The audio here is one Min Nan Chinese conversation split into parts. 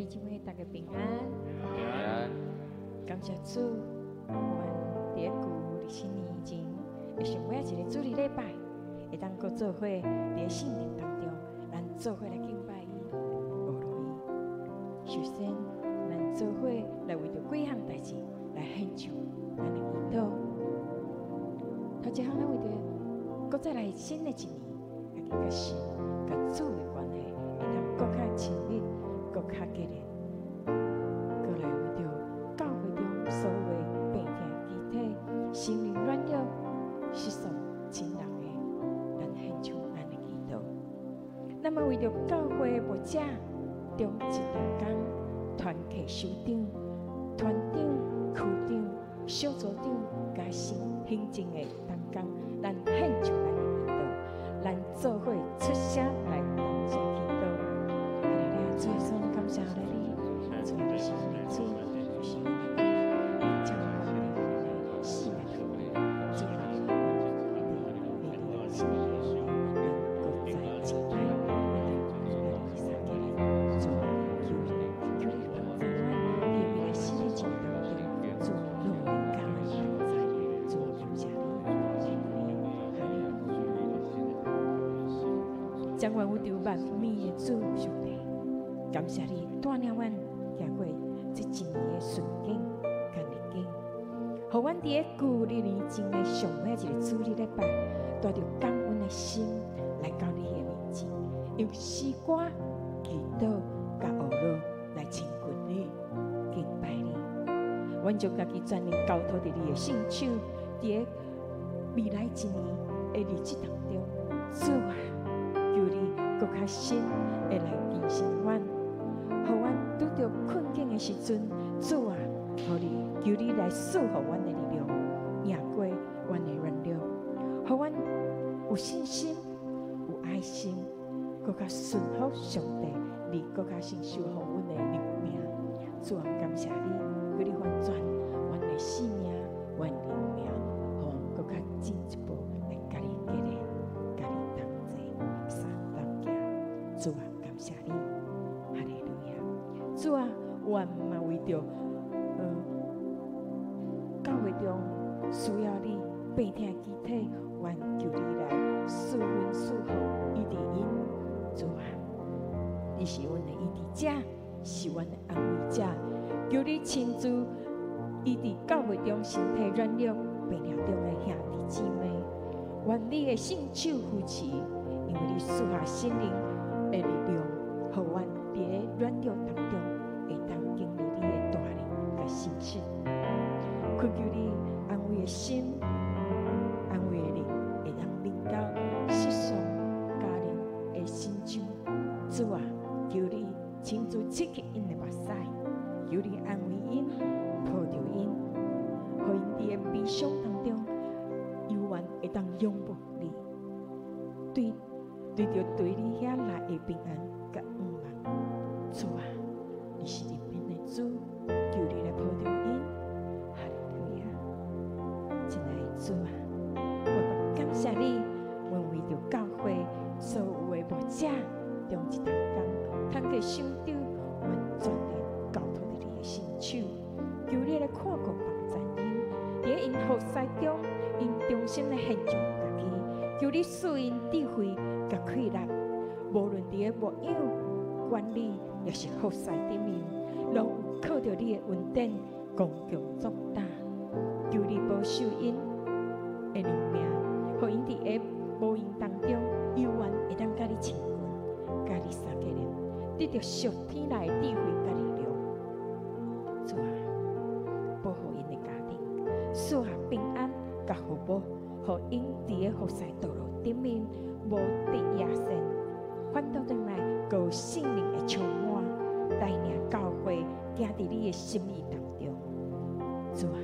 姊妹，大家平安。平安。感謝主，阮佇咧舊曆新年前，的上尾仔一个主日禮拜，會當閣做伙佇咧聖殿當中，咱做伙來敬拜伊，阿羅伊。首先，咱做伙來為著幾項代誌來獻上咱的祈禱。頭一項，咱為著閣再來新的一年，家己佮神、佮主的關係，會當閣較親密、閣較結連。閣來為著教會中所有的病痛肢體、心靈軟弱、失喪親人的，咱獻上咱的祈禱。咱嘛為著教會牧者、中職同工、團契首長、團長、區長、小組長、佮新行政的同工，咱獻上咱的祈禱。咱做伙出聲來同聲祈禱。哈利路亞，主耶穌，感謝你，主你是阮的主，你是阮的君，你掌管阮的生命，主啊，阮佇你的心裡，咱閣再一擺，咱來來三個人，主啊，求你，求你幫助阮，佇未來新的一年當中，主攏會佮阮同在，主感謝你，哈利路亞。掌管宇宙萬物的主上帝，感謝你帶領阮行過這一年的順境佮逆境，予阮佇咧舊曆年前的上尾一个主日禮拜，帶著感恩的心來到你的面前，用詩歌、祈禱佮阿羅來親近你、敬拜你。阮將家己全靈交託佇你的聖手，佇咧未來一年的日子當中，主啊，求你閣較深的來提醒阮，予阮拄著困境的時陣，主啊，予你求你來賜予阮的力量，贏過阮的軟弱，予阮有信心、有愛心，閣較順服上帝，你閣較承受予阮的靈命。主啊，感謝你，求你翻轉阮的生命、阮的靈命，予阮閣較進一步來佮你結連、佮你同齊相同行。主啊，感謝你，哈利路亞。主啊，阮嘛為著教會中需要你病痛的肢體，阮求你來賜恩賜福醫治𪜶。主啊，你是阮的醫治者，是阮的安慰者。求你親自醫治教會中身體軟弱、病痛中的兄弟姊妹。願你的聖手扶持，因為你賜下聖靈的力量，予阮佇咧軟弱當中會當經歷你的大能佮信實。懇求你安慰的心、安慰的靈，會當臨到失喪家人的心中。主啊，求你親自拭去𪜶的目屎，求你安慰𪜶，抱著𪜶，予𪜶佇咧悲傷當中，猶原會當仰望你，對對著對你遐來的平安佮向望。主啊，你是憐憫的主，求你來抱著𪜶。哈利路亞！親愛的主啊，我感謝你，阮為著教會所有的牧者、中職同工、團契首長，阮全然交託佇你的聖手，求你來看顧幫助𪜶，佇咧𪜶服侍中，𪜶忠心來獻上家己，求你賜𪜶智慧佮氣力，無論佇咧牧養、管理，抑是服侍頂面，攏有靠著你的恩典，剛強壯膽。求你保守𪜶的靈命，予𪜶佇咧無閒當中，猶原會當佮你親近，佮你相結連，得著屬天來的智慧佮力量。主啊，保護𪜶的家庭，賜下平安佮福報，予𪜶佇咧服侍道路頂面無得壓線，反倒轉來閣有聖靈的充滿，帶領教會行佇你的心意當中。主啊，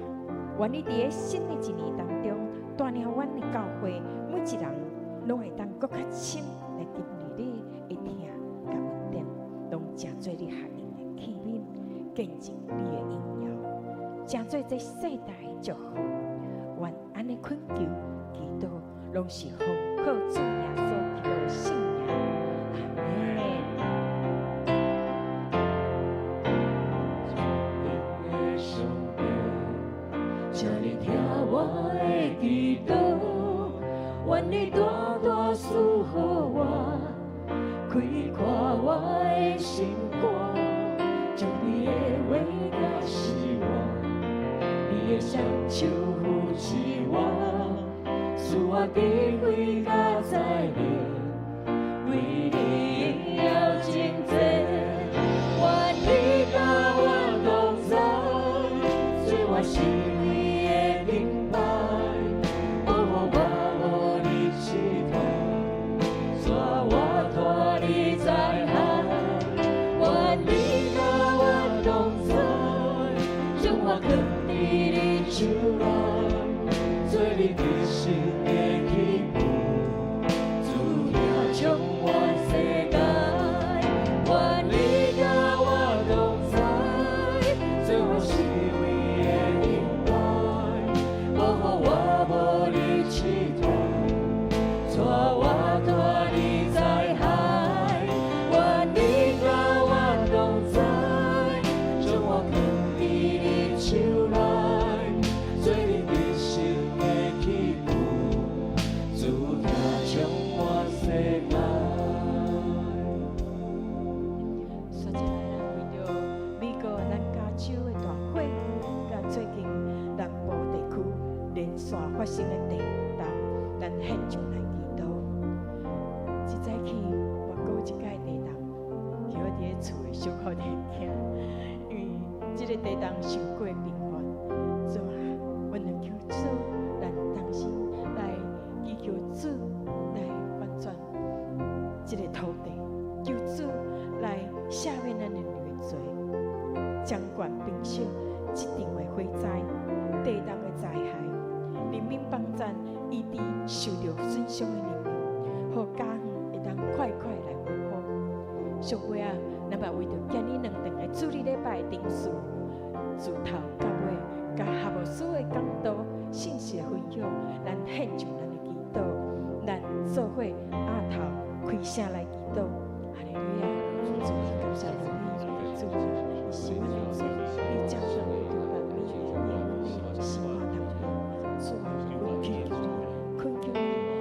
願你佇咧新的一年當中，帶領阮的教會每一人攏會當閣較深來經歷你的疼佮恩典，攏成做你合用的器皿，見證你的榮耀，成做這世代的祝福。願按呢懇求祈禱，攏是奉靠主耶穌基督的聖名。阿門。大賜予我，開闊我的心肝，將你的話教示我，你的雙手扶持我，賜我智慧佮才能，為你榮耀真濟。願你佮我同在，做我生命的燈牌，保護我無入試探，帶我脫離災害。願你佮我同在，將我囥佇你手內，做你得勝的器具，主疼充滿世界。願你佮我同在，做我生命的燈牌，保護我無入試探，帶我脫離災害。願你佮我同在，將我囥佇你手內，做你得勝的器具，主疼充滿世界。煞一來，咱為著美國南加州的大火，佮最近南部地區連續發生的地動，咱獻上來祈禱。這早起，我閣有一擺地動，予我佇咧厝的小可咧驚，因為這个地動傷過頻繁。主啊，阮就求主，咱同心來祈求主來翻轉這个土地，求主來赦免咱的罪，掌權平息這場的火災、地動的災害，人民幫贊醫治受著損傷的人民，予家園會當快快來恢復。上尾啊，咱嘛為著今日兩頓的主日禮拜的定數，自頭到尾，佮夏牧師的講道、信息的分享，咱獻上咱的祈禱，咱做伙阿頭開聲來祈禱。哈利路亞！主，感謝你，主，你是阮的主，你掌權對萬民，佇阮的生活當中，主啊，阮祈求你，懇求你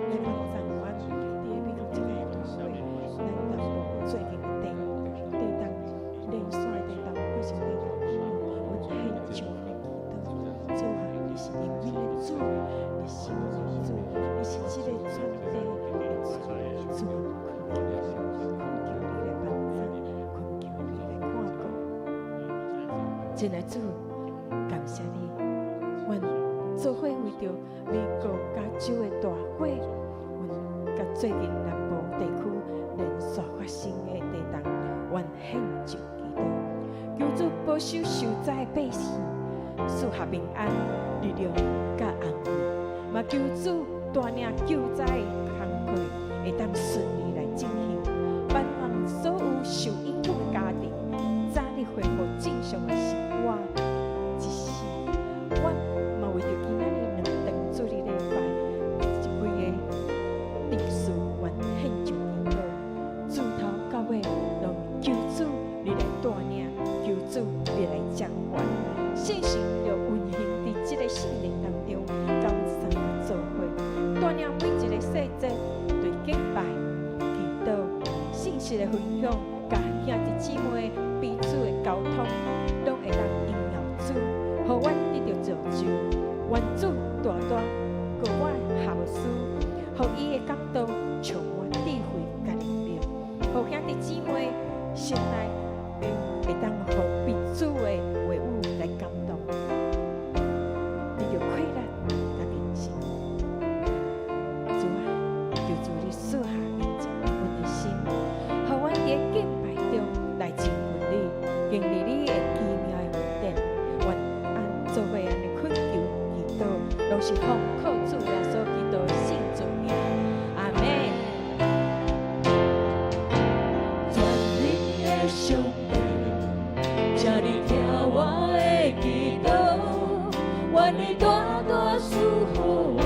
來幫助阮，佇美國這個大火，咱南部最近的地動連續的地動發生的，阮獻上阮的祈禱。主啊，你是憐憫的主，你是阮的主，你是這个全地的主，主啊，懇求你，懇求你來幫助，懇求你來看顧。親愛主，感謝你，阮做伙為著美國加州的大火，阮佮最近南部地區連續發生的地動，阮獻上祈禱，求主保守受災的百姓，賜下平安、力量佮安慰，嘛求主帶領救災的工課會當順利來進行，盼望所有受影響的家庭早日恢復正常的生活。這時，阮嘛為著今仔日兩頓主日禮拜一幾个定數，阮獻上祈禱，自頭到尾，攏求主你來帶領，求主你來掌權，聖神就運行佇這个聖殿當中，佮阮三個做伙，帶領每一个細節對敬拜、祈禱、信息的分享，佮兄弟姊妹彼此的溝通，攏會當榮耀主，予阮得著造就，願主大大膏抹夏牧師，予伊的講道充滿智慧佮能力，予兄弟姊妹心內會當予彼此的話語來感動，得著快樂佮平靜。主啊，求主你賜下寧靜阮的心，予阮佇敬拜中來親近你，經歷你的奇妙的恩典。願按做伙按呢懇求祈禱，攏是奉靠主耶穌基督的聖尊名。阿門。全能的上帝，請你聽我的祈禱，願你大大賜予我，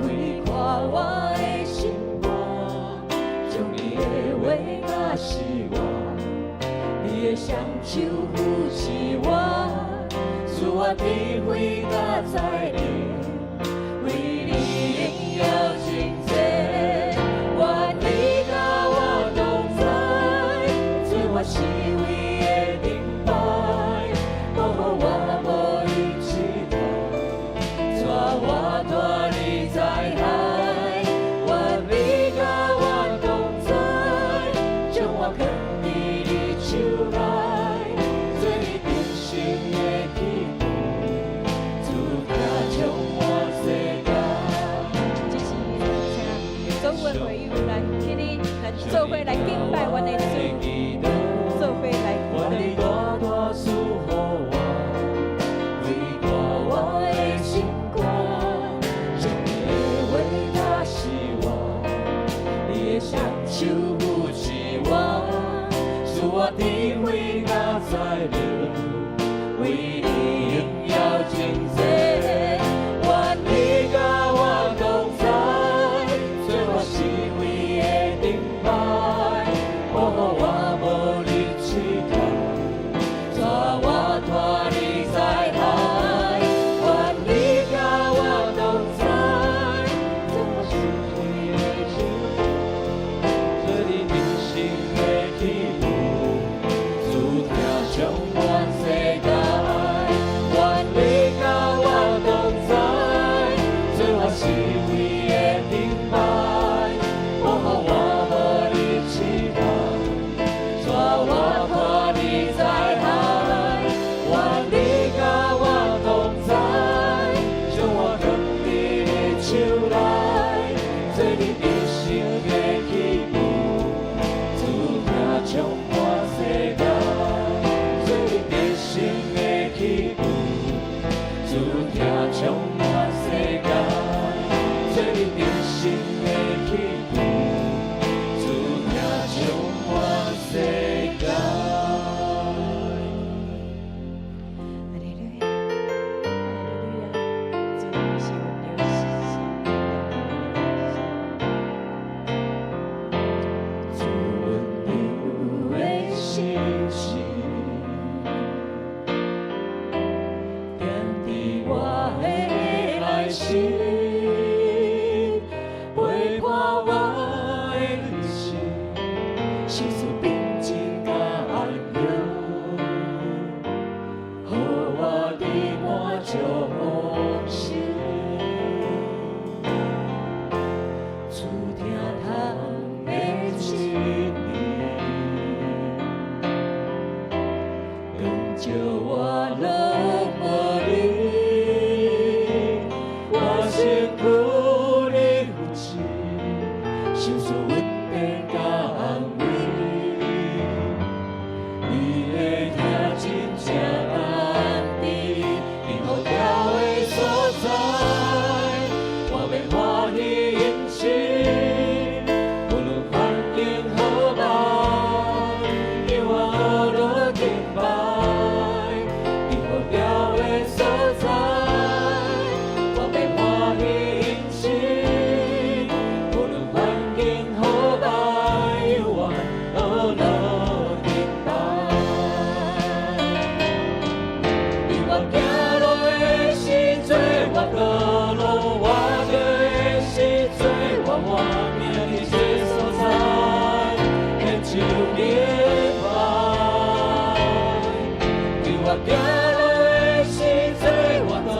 開闊我的心肝，將你的話教示我，你的雙手扶持我，賜我智慧佮才能，為你榮耀真濟。會友來起立，咱做伙來敬拜阮的主，做伙來願你大大賜予我，開闊我的心肝，將你的話教示我，你的雙手扶持我，賜我智慧佮才能，為你榮耀真濟。願你佮我同在，做我四圍的燈牌，保護我無入試探，帶我脫離災害。願你佮我同在，做我四圍的燈牌，做你一生的祈求，主疼充滿世界。願你佮我同在，做我四圍的燈牌，保護我無入試探，帶我脫離災害。願你佮我同在，將我藏佇你手內，做你一生的祈求，主疼充滿世界，做你一生的祈求，主疼充滿世界，做你一生的祈求，主疼充滿世界。哈利路亞，哈利路亞，主是溫柔心，主溫柔的信實，踮佇我的內心，陪伴我的旅程，賞賜平靜佮安詳，予我佇滿足豐盛。主疼痛的一年，光照我攏無離，我身軀你扶持，賞賜穩定佮安慰。你的疼真正甘甜，伫雨條的所在，我欲歡喜迎新，無論環境好歹，讓我學樂敬拜，佇雨條的所在，我欲歡喜迎新，無論環境好歹，讓我學樂敬拜。當我行路的時陣，我道路活著的時陣，我活命佇這所在，獻上敬拜。當我行路的時陣，我道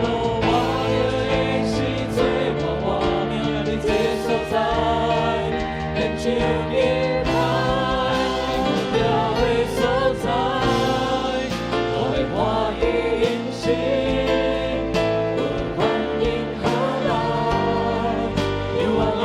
路活著的時陣，我活命佇這所在，獻上敬拜。佇雨條的所在，我欲歡喜迎新，無論環境好歹，讓我學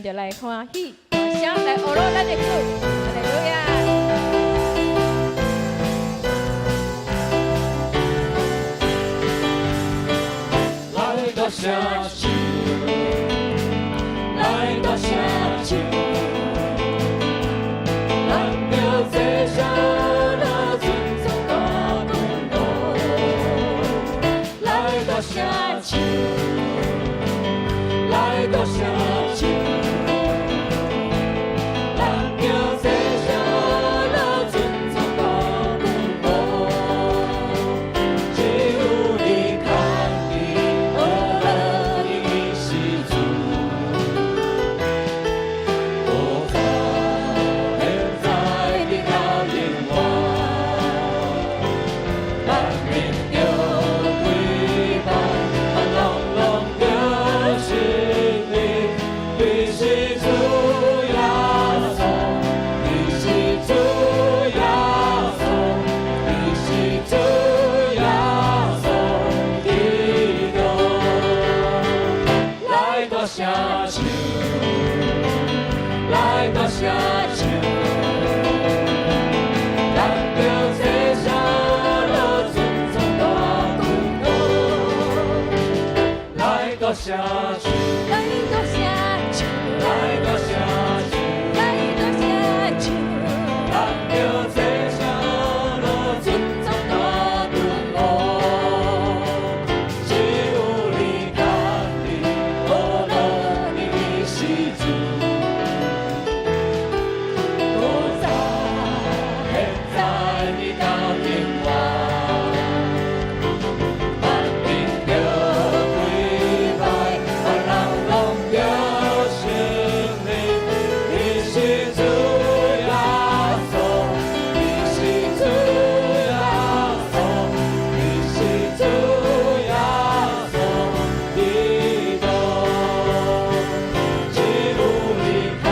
就來歡喜，大聲來呵咾咱的主，哈利路亞。來到城市，來到城市，咱著坐上那尊崇大君王。來到城市，來到城市，咱著坐上那尊崇大君王。只有你看見，呵咾你是主，古早、現在直到永遠，萬民著跪拜，萬人攏著承認，你是主耶穌，你是主耶穌，你是主耶穌基督。來到城市，來到城市，咱著坐上那尊崇大君王。來到城市，來到城市，來到城市，來到城市，咱著坐上那尊崇大君王。只有你家己，呵咾你是主，古早、現在直到永遠，萬民著跪拜，萬人攏著承認，你是主耶穌，你是主耶穌，你是主耶穌基督。只有你看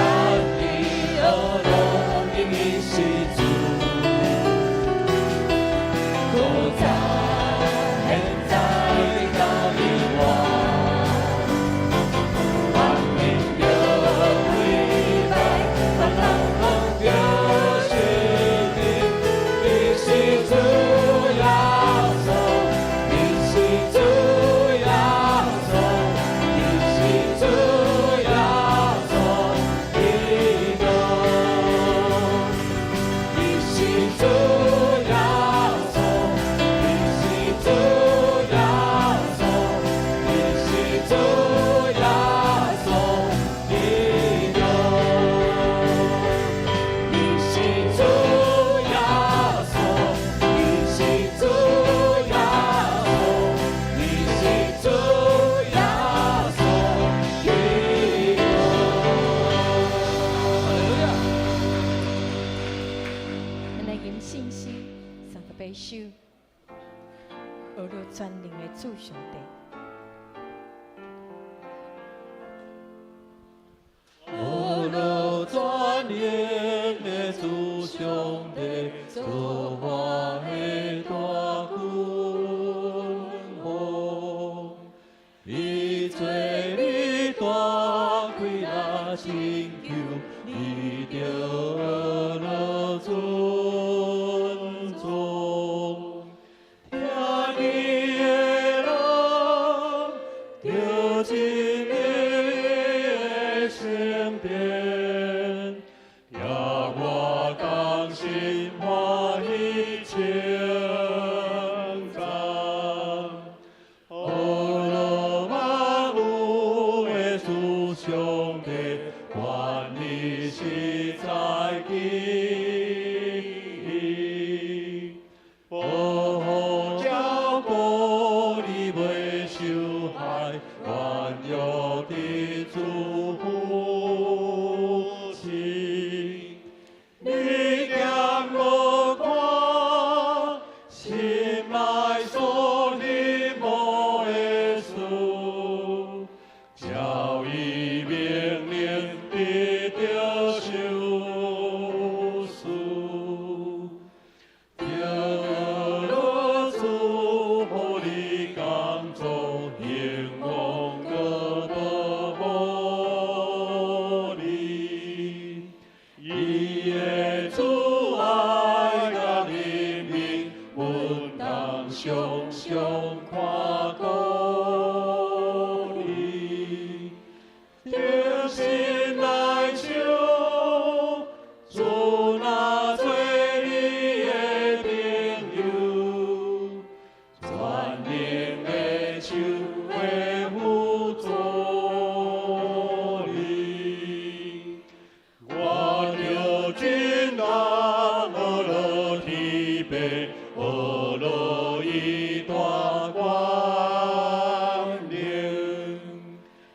見，呵咾你是主，古早、現在直到永遠，萬民著跪拜，萬人攏著承認，你是主耶穌，你是主耶穌，你是主耶穌基督，你是主耶穌，你是主耶穌，你是主耶穌基督，你是主耶穌，你是主耶穌，你是主耶穌基督。哈利路亞。咱來用信心，38首，呵咾全能的主上帝。呵咾全能的主上帝，造化的大君王，伊做你大氣力拯救，你著呵咾尊崇。聽伊的人，著進你的聖殿，耶和華同心歡喜稱讚。呵咾萬有的主上帝，願你實在基義，保護照顧你袂受害，願約得主扶持。你劍無常常看顧你，忠心來唱，主若做你的朋友，全能的手會輔助你。我著真人學落天父，學落伊大權能。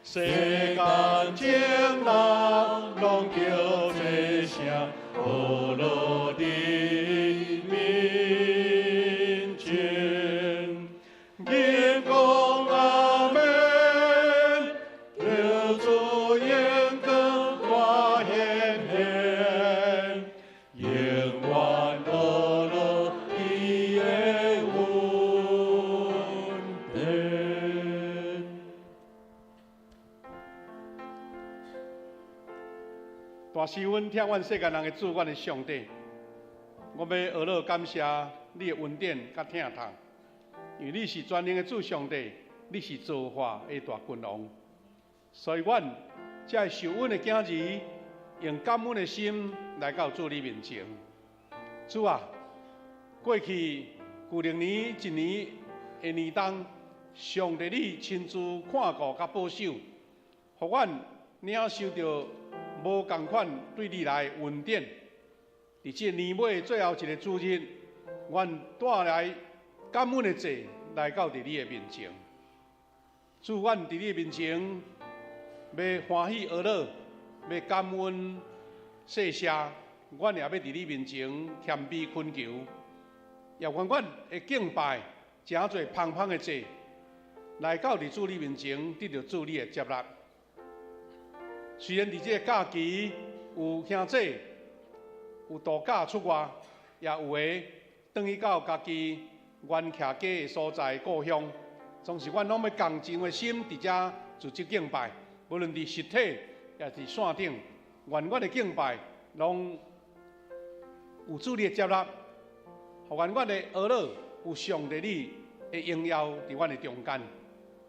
世間眾人攏叫這聲，學落佇面前。吟講阿們，求主榮光大顯現，永遠學落伊的恩典。大師阮疼阮世間人的主，阮的上帝，我欲學樂感謝你的恩典佮疼痛，因為你是全能的主上帝，你是造化的大君王，所以阮才會受阮的囝兒用感恩的心來到主你面前。主啊，過去舊曆年一年的年冬，上帝你親自看顧佮保守，予阮領受著無仝款對你來的恩典。佇這個年尾最後一个主日，阮帶來感恩的祭來到佇你的面前。主，阮佇你的面前欲歡喜學樂，欲感恩謝謝，阮也欲佇你面前謙卑懇求，也願阮的敬拜成做芳芳的祭，來到佇主你面前，得著主你的接納。雖然佇這个假期有兄姊有度假出外，也有的轉去到家己原徛家的所在故鄉，總是阮攏欲仝情的心佇遮組織敬拜，無論佇實體抑是線頂，願阮的敬拜攏有主你的接納，予阮的學樂有上帝你的榮耀佇阮的中間。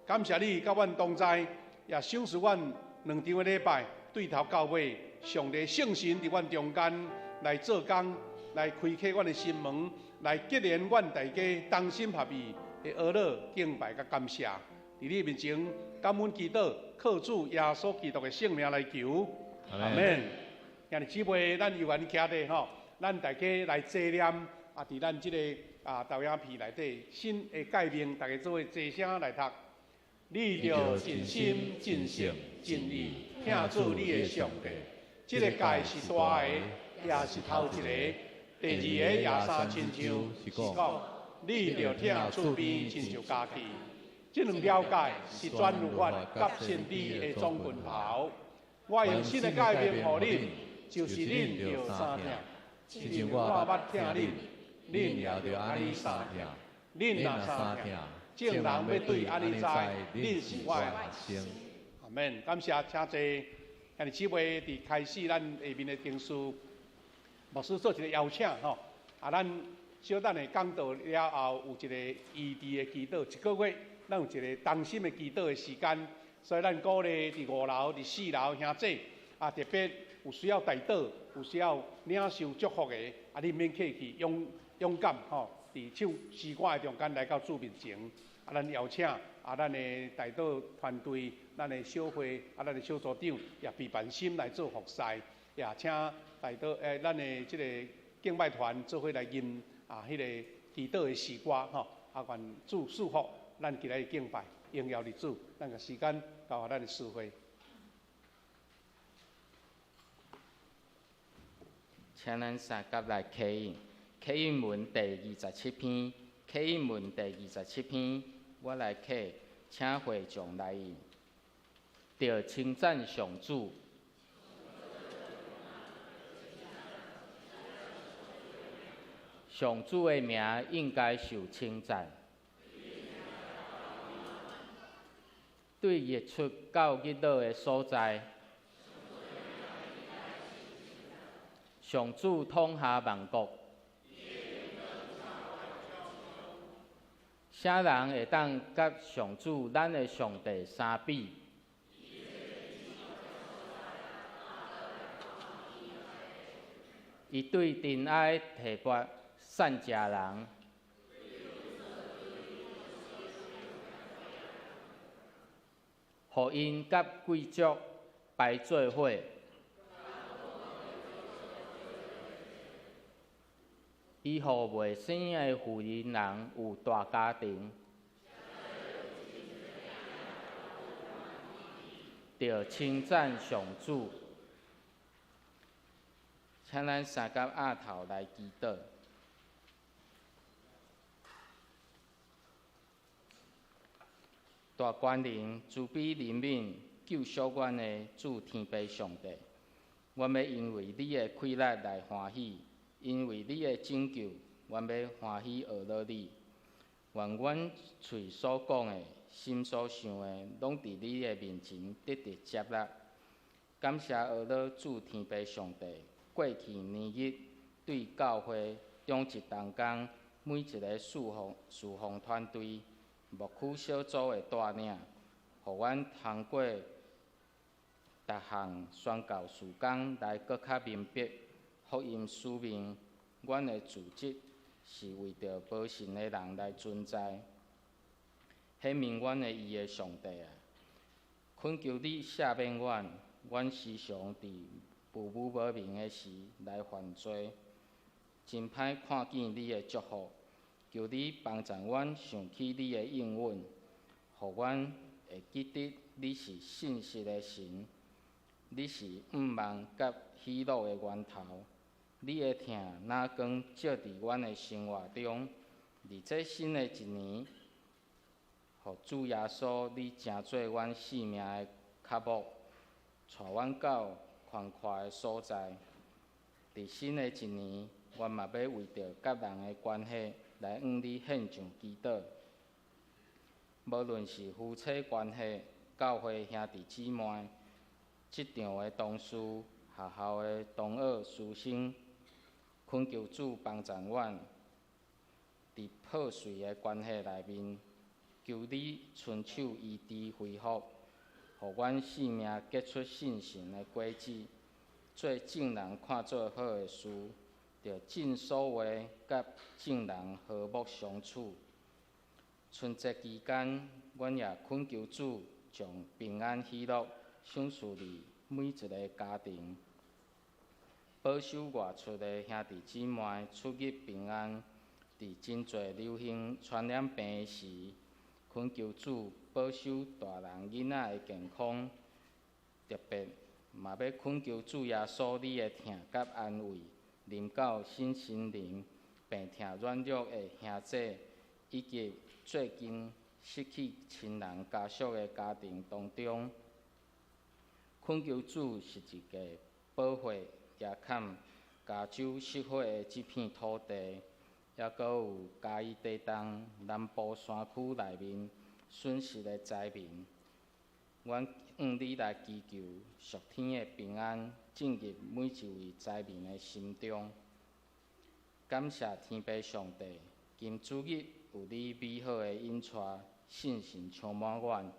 感謝你佮阮同在，也賞賜阮兩場的禮拜，對頭到尾，上帝聖神佇阮中間來做工，來開啟阮的心門，來結連阮大家同心合意的學樂敬拜佮感謝。佇你面前感恩祈禱，靠主耶穌基督的聖名來求，阿們。兄弟姊妹，咱有緣徛佇吼，咱大家來齊念啊！佇咱這個啊投影片內底新的誡命，大家做伙齊聲來讀。你著盡心、盡性、盡意疼主你的上帝。這個誡是大的，也是頭一個。第二個也相親像，是講你著疼厝邊親像家己。這兩條誡是全律法佮先知的總拳頭。我用新的誡命予恁，就是恁著相疼，親像我捌疼恁，恁也著按呢相疼。恁若相疼，眾人欲對按呢知，恁是我的學生。阿們，感謝，請坐。兄弟姊妹，佇開始咱下面的程序，牧師做一個邀請吼。啊，咱小等下講道了後，有一個醫治的祈禱，一個月咱有一個同心的祈禱的時間，所以咱鼓勵佇五樓、佇四樓兄姊啊，特別有需要代禱、有需要領受祝福的，啊，你免客氣，勇勇敢吼，佇唱詩歌的中間來到主面前。啊，咱邀請啊，咱的代禱團隊、咱的小會啊，咱的小組長也備辦心來做服侍，也請代禱咱的這個敬拜團做伙來吟啊，彼個祈禱的詩歌吼。啊，願主賜福，咱今日敬拜，榮耀佇主，咱共時間交予咱的司會。請咱三甲來啟應，啟應文第二十七篇，啟應文第二十七篇，我來啟，請會眾來應，著稱讚上主。上主的名應該受稱讚。對日出到日落的所在，上主統轄萬國，啥人會當佮上主咱的上帝相比？伊對塵埃提拔散食人，予𪜶佮貴族排做伙。伊予未生的婦人人有大家庭，著稱讚上主。請咱三甲額頭來祈禱。大權能、慈悲憐憫、救贖阮的主天父上帝，阮欲因為你的氣力來歡喜，因為你的拯救，阮欲歡喜學樂你。願阮喙所講的、心所想的，攏佇你的面前得著接納。感謝阿樂主天父上帝，過去年日對教會長執同工每一个事奉團隊、牧區小組的帶領，予阮通過逐項宣教事工來閣較明白福音使命。阮的組織是為著無信的人來存在。顯明阮的義的上帝啊，懇求你赦免阮，阮時常佇無母無明的時來犯罪，真歹看見你的祝福。求你幫助阮想起你的應允，予阮會記得你是信實的神，你是向望佮喜樂的源頭。你的疼若光照佇阮的生活中，佇這新的一年，予主耶穌你成做阮性命的腳目，帶阮到寬闊的所在。佇新的一年，阮嘛欲為著佮人的關係來向你獻上祈禱。無論是夫妻關係、教會兄弟姊妹、職場的同事、學校的同學師生，懇求主幫助阮，佇破碎的關係內面，求你伸手醫治恢復，予阮性命結出信心的果子，做眾人看做好的事，著盡所為佮眾人和睦相處。春節期間，阮也懇求主將平安喜樂賞賜佇每一个家庭，保守外出的兄弟姊妹出入平安。佇真濟流行傳染病時，懇求主保守大人囡仔的健康，特別嘛欲懇求主耶穌你的疼佮安慰，臨到身心靈病痛軟弱的兄姊，以及最近失去親人家屬的家庭當中，懇求主十字架保護遮坎加州失火的這片土地，抑閣有嘉義地東南部山區內面損失的災民。阮向你來祈求屬天的平安進入每一位災民的心中。感謝天父上帝，今主日有你美好的引帶，信心充滿阮。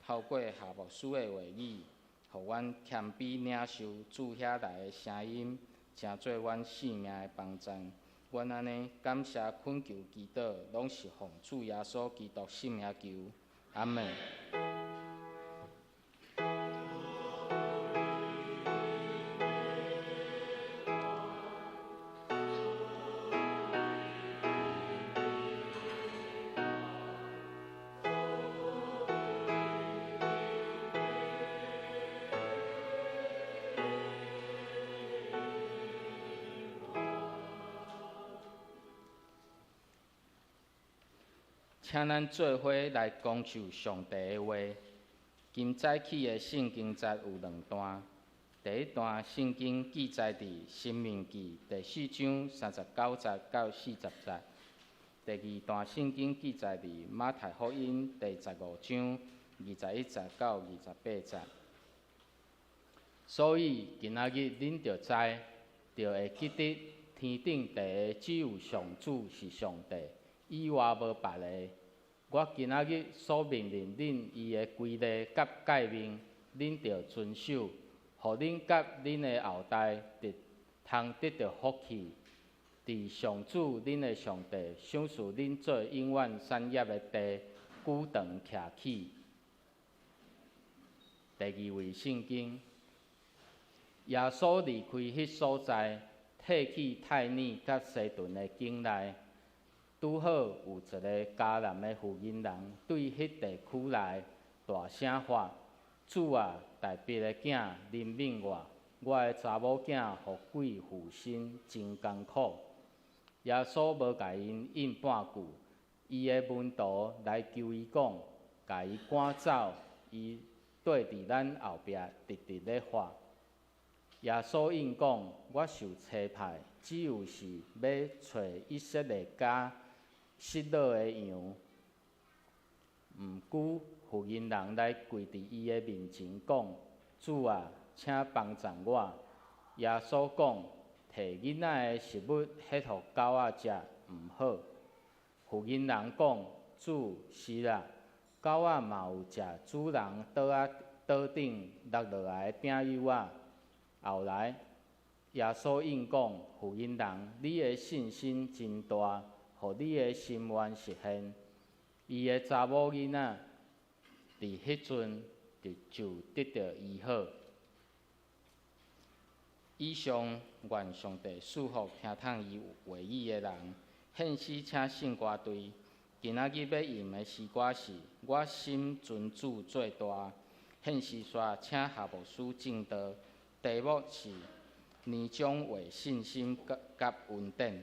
透過夏牧師的話語，予阮謙卑領受主遐來的聲音，成做阮性命的幫贊。阮按呢感謝懇求祈禱，攏是奉主耶穌基督聖名求，阿們。請咱做伙來講述上帝的話。今早起的聖經節有兩段。第一段聖經記載佇《申命記》第四章39節到40節。第二段聖經記載佇《馬太福音》第15章21節到28節。所以今仔日恁著知，著會記得天頂地下只有上主是上帝，以外無別个。我今仔日所命令恁伊的规例佮誡命，恁著遵守，予恁佮恁的後代得通得著福氣。佇上主恁的上帝賞賜恁做永遠產業的地，久長徛起。第二位聖經，耶穌離開彼所在，退去泰爾佮西頓的境內。拄好有一个迦南的婦人人對彼地區來，大聲喊：主啊，大衛的囝，憐憫我！我的查某囝予鬼附身，真艱苦。耶穌無共𪜶應半句，伊的門徒來求伊講，共伊趕走，伊綴佇咱後壁，直直咧喊。耶穌應講：我受差派，只有是欲揣以色列家失落的羊。毋久，婦人人來跪佇伊的面前講：主啊，請幫贊我。耶穌講：提囡仔的食物彼予狗仔食，毋好。婦人人講：主，是啦，狗仔嘛有食主人桌仔桌頂落落來的餅幼仔。後來，耶穌應講：婦人人，你的信心真大，予你的心願實現。伊的查某囡仔佇彼陣就得著醫好。以上，願上帝賜福聽通伊話語的人。獻詩請聖歌隊。今仔日欲吟的詩歌是《我心尊主最大》。獻詩煞請夏牧師證道，題目是年終話信心佮恩典。我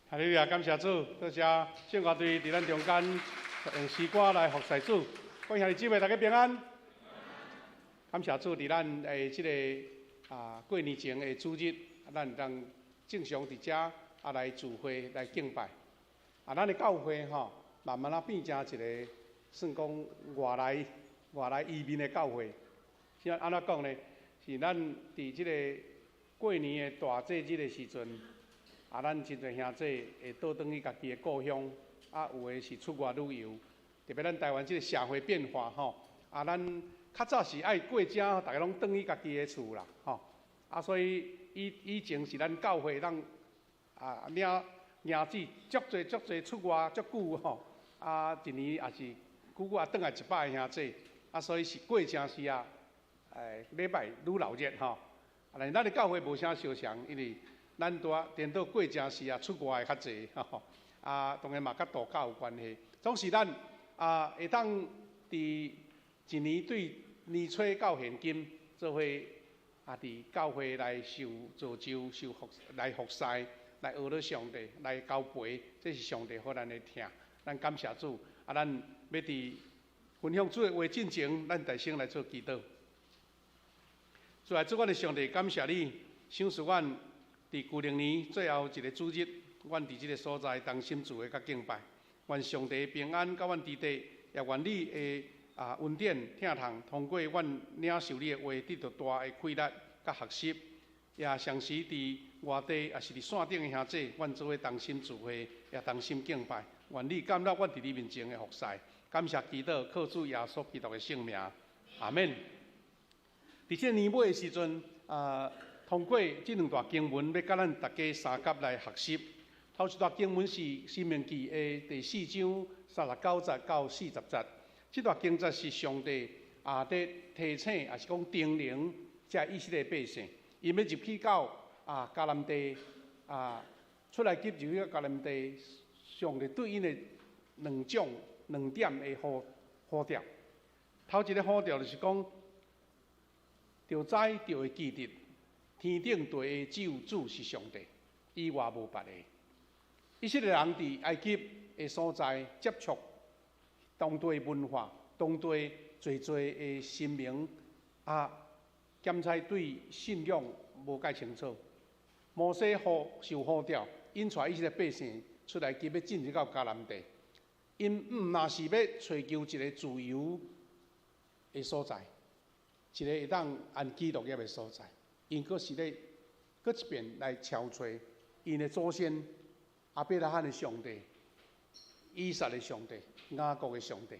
哈利路亞，感謝主，多謝聖歌隊佇咱中間用詩歌來服侍主。各位兄弟姊妹，大家平安。感謝主，佇咱的這个過年前的主日，咱會當正常佇遮來聚會來敬拜。咱的教會吼，慢慢仔變成一个算講外來移民的教會。是按怎講呢？是咱佇這个過年的大節日的時陣，咱真濟兄弟會倒轉去家己的故鄉，有的是出外旅遊。特別咱台灣這个社會變化吼，咱較早是愛過節，逐家攏轉去家己的厝啦，吼。所以以前是咱教會咱領領子足濟足濟出外足久吼，一年也是久久也轉來一擺的兄弟，所以是過正時啊，禮拜愈鬧熱吼。但是咱的教會無啥相像，因為咱拄仔顛倒過正時啊，出外的較濟，吼。當然嘛，佮度假有關係。總是咱會當佇一年對年初到現今，做伙佇教會來受造就、受服來服侍、來學了上帝、來交陪，這是上帝予咱的疼。咱感謝主。咱欲佇分享主的話進前，咱大聲來做祈禱。主啊，主阮的上帝，感謝你，賞賜阮佇舊曆年最後一个主日，阮佇這个所在同心聚會佮敬拜。願上帝平安佮阮佇地，也願你的恩典疼痛，通過阮領受你的話，得著大的氣力佮學習。也同時佇外地，也是佇線頂的兄弟，阮做伙同心聚會，也同心敬拜。願你甘納阮佇你面前的服侍，感謝祈禱，靠主耶穌基督的聖名，阿們。佇這個年尾的時陣，通過這兩段經文，欲佮咱大家相佮來學習。頭一段經文是《申命記》的第四章39節到40節。這段經節是上帝佇提醒，也是講叮嚀這以色列百姓，𪜶欲入去到迦南地出埃及入去到迦南地，上帝對𪜶的兩種兩點的呼呼召。頭一个呼召就是講，著知著會記得，天頂地下只有主是上帝，以外無別个。以色列人佇埃及的所在接觸當地文化、當地濟濟的神明，檢查對信仰無蓋清楚。摩西呼受呼召，引帶以色列百姓出埃及欲進入到迦南地。𪜶毋若是欲揣求一个自由的所在，一个會當安居樂業的所在，𪜶閣是咧閣一遍來敲揣𪜶的祖先亞伯拉罕的上帝、以撒的上帝、雅各的上帝，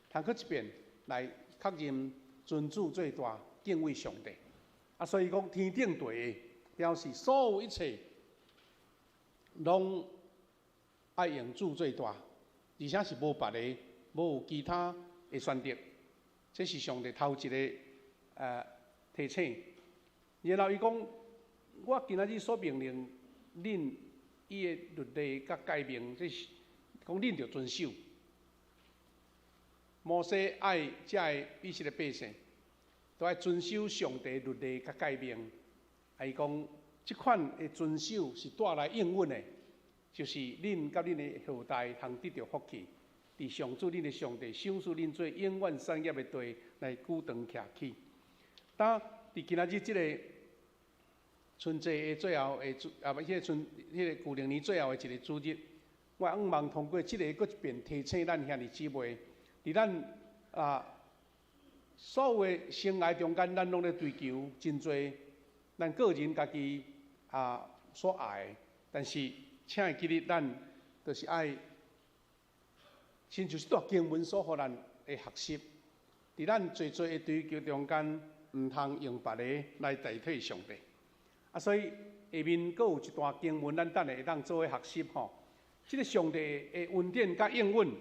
通閣一遍來確認尊主最大、敬畏上帝。所以講天頂地下，表示所有一切攏愛用主最大，而且是無別个，無有其他的選擇。這是上帝頭一个提醒。然後伊講：我今仔日所命令恁伊的律例佮誡命，這是講恁著遵守。摩西愛遮个以色列百姓，都愛遵守上帝律例佮誡命。伊講，這款的遵守是帶來應允的，就是恁佮恁的後代通得著福氣，佇上主恁的上帝賞賜恁做永遠產業的地來久長徛起。當佇今仔日這个春節的最後的主啊，無彼个春彼个舊曆年最後的一个主日，我向望通過這个閣一遍提醒咱兄弟姊妹，佇咱所有的生涯中間，咱攏咧追求真濟咱個人家己所愛的，但是請會記得咱就是愛，親像這段經文所予咱的學習，佇咱濟濟的追求中間，毋通用別个來代替上帝。所以下面閣有一段經文，咱等下會當做伙學習吼。這个上帝的恩典佮應允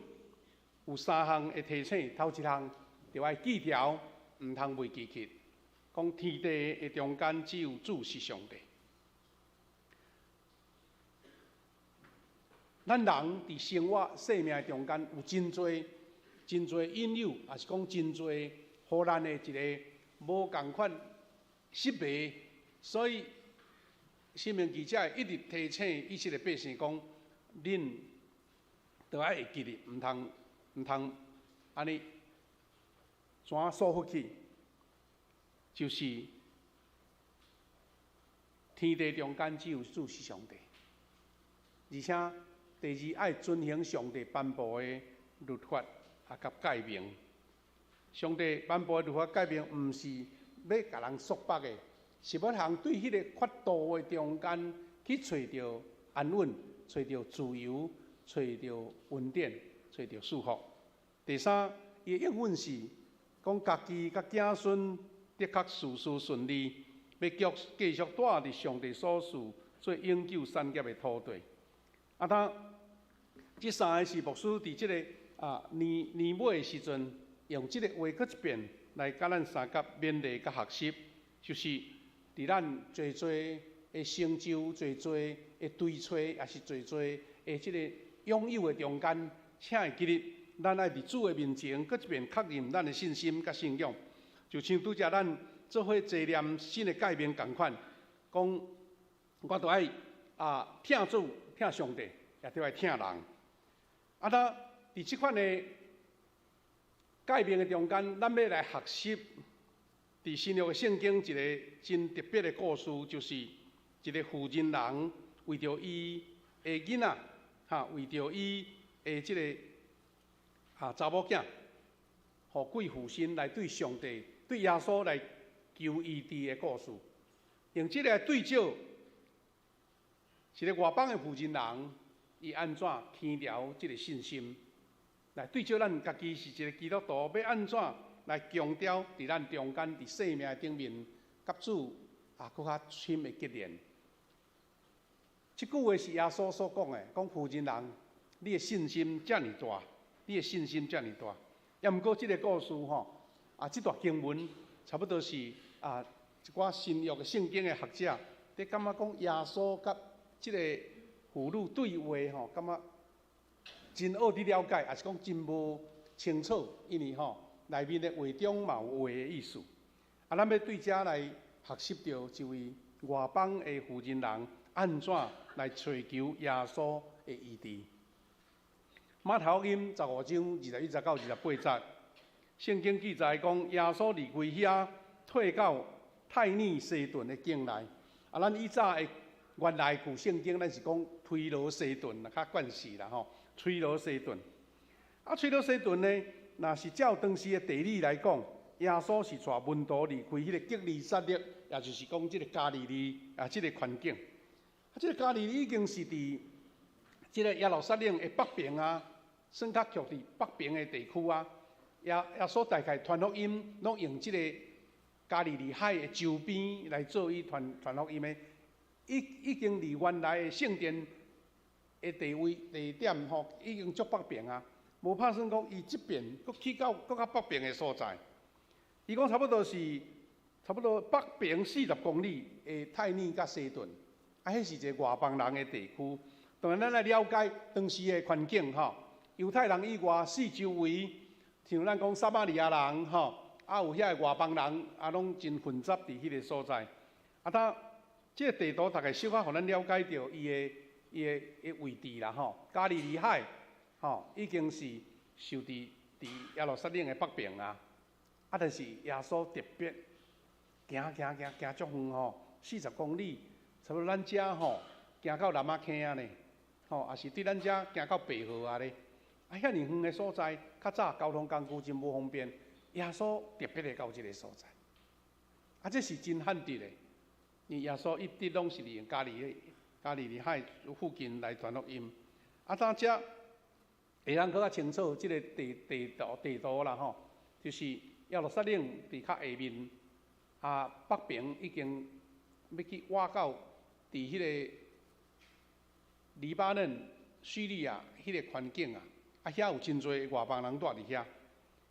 有三項的提醒，頭一項著愛記牢，毋通袂記去。講天地的中間只有主是上帝。咱人佇生活生命中間有真濟真濟引誘，也是講真濟予咱的一个無仝款失迷，所以申命記才會一直提醒以色列百姓講，恁都愛會記得，毋通按呢怎疏忽去，就是天地中間只有主是上帝，而且第二愛遵行上帝頒布的律法啊，佮誡命。上帝頒布的律法誡命，毋是欲共人束縛的，是欲通對彼个法度的中間去揣著安穩，揣著自由，揣著恩典，揣著祝福。第三，伊的應允是講家己佮子孫的確事事順利，欲繼續住佇上帝所賜做永久產業的土地。啊，當這三个是牧師佇這个年年尾的時陣，用這个話閣一遍來佮咱相佮勉勵佮學習，就是佇咱濟濟的成就、濟濟的追揣，抑是濟濟的這个擁有的中間，請會記得，咱愛佇主的面前，閣一遍確認咱的信心佮信仰。就像拄才咱做伙濟念新的誡命仝款，講我著愛疼主、疼上帝，也著愛疼人。啊，當佇這款的誡命的中間，咱欲來學習佇新約的聖經一个真特別的故事，就是一个婦人人為著伊的囡仔，哈，為著伊的這个查某囝，予鬼附身來對上帝、對耶穌來求醫治的故事。用這个來對照，一个外邦的婦人人，伊按怎牽牢這个信心，來對照咱家己是一个基督徒，欲按怎來強調佇咱中間佇生命的頂面，佮主閣較親的結連。這句話是耶穌所講的，講婦人人，你的信心遮爾大，你的信心遮爾大。抑毋過這个故事吼，這段經文差不多是一寡新約的聖經的學者，佇感覺講耶穌佮這个婦女對話吼，感覺真學佇了解，抑是講真無清楚，因為吼內面的話中嘛有話的意思。咱欲對遮來學習著這位外邦的婦人人按怎來揣求耶穌的醫治。馬太福音15章21節到28節，聖經記載講耶穌離開遐，退到泰爾西頓的境內。咱以早的原來舊聖經，咱是講推羅西頓，較慣勢啦吼。推羅西頓，推羅西頓呢，若是照當時的地理來講，耶穌是帶門徒離開彼个革尼撒勒，也就是講這个加利利這个環境。這个加利利已經是佇這个耶路撒冷的北邊啊，算較徛佇北邊的地區啊。耶穌大概傳福音，攏用這个加利利海的周邊來做伊傳福音的。已經離原來的聖殿的地位地點吼，已經足北邊啊。無拍算講伊這邊閣去到閣較北邊的所在。伊講差不多是差不多北邊40公里的泰爾佮西頓，彼是一个外邦人的地區。當然，咱來了解當時的環境吼，猶太人以外，四周圍像咱講撒瑪利亞人吼，有遐个外邦人，攏真混雜佇彼个所在。當這个地圖大概小可予咱了解著伊的伊的的位置啦吼。加利利海吼，已經是受佇耶路撒冷的北邊啊。但是耶穌特別行行行行足遠吼，40公里，差不多咱遮吼行到南仔坑仔呢，吼，抑是對咱遮行到白河啊咧。遐爾遠的所在，較早交通工具真無方便，耶穌特別會到這个所在。這是真罕得的，因為耶穌一直攏是利用加利利海附近來傳福音。當遮會當閣較清楚這个地圖啦吼，就是耶路撒冷佇較下面，北邊已經欲去倚到佇彼个黎巴嫩、敘利亞彼个環境啊，遐有真濟外邦人住佇遐。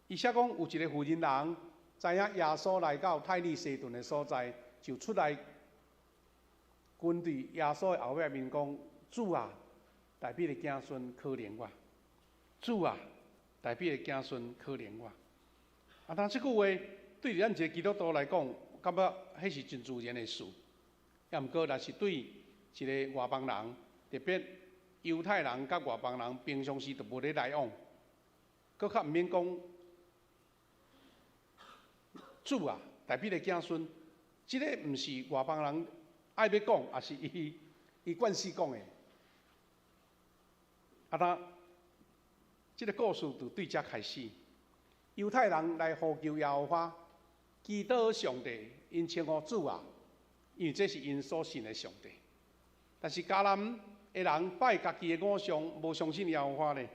伊寫講有一个婦人人，知影耶穌來到泰爾西頓的所在，就出來跟佇耶穌的後壁面講：主啊，大衛的子孫可憐我！主啊，大衛的子孫可憐我！當這句話對咱一个基督徒來講，感覺彼是真自然的事。抑毋過，若是對一个外邦人，特別猶太人佮外邦人平常時就無咧來往，閣較毋免講主啊，大衛的子孫，這个毋是外邦人愛欲講，抑是伊伊慣勢講的。啊，當這个故事就對遮開始，猶太人來呼求耶和華，祈禱上帝，𪜶稱呼主啊，因為這是𪜶所信的上帝。但是迦南的人拜家己的偶像，無相信耶和華咧。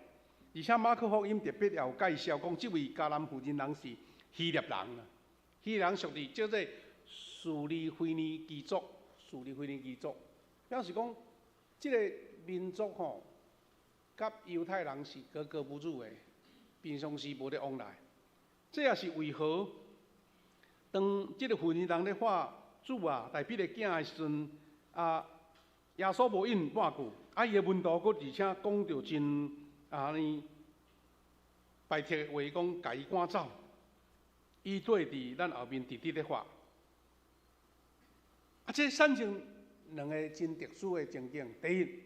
而且馬可福音特別也有介紹講，這位迦南婦人人是希臘人啊，希臘人屬佇叫做敘利腓尼基族，敘利腓尼基族，表示講這个民族吼，佮猶太人是格格不入的，平常時無咧往來。這也是為何當這个婦人人咧喊主啊，大衛的囝的時陣，啊，耶穌無應半句，啊，伊的門徒閣而且講著真按呢排斥的話，講共伊趕走。伊對佇咱後面直直咧喊。啊，這產生兩个真特殊的情景。第一，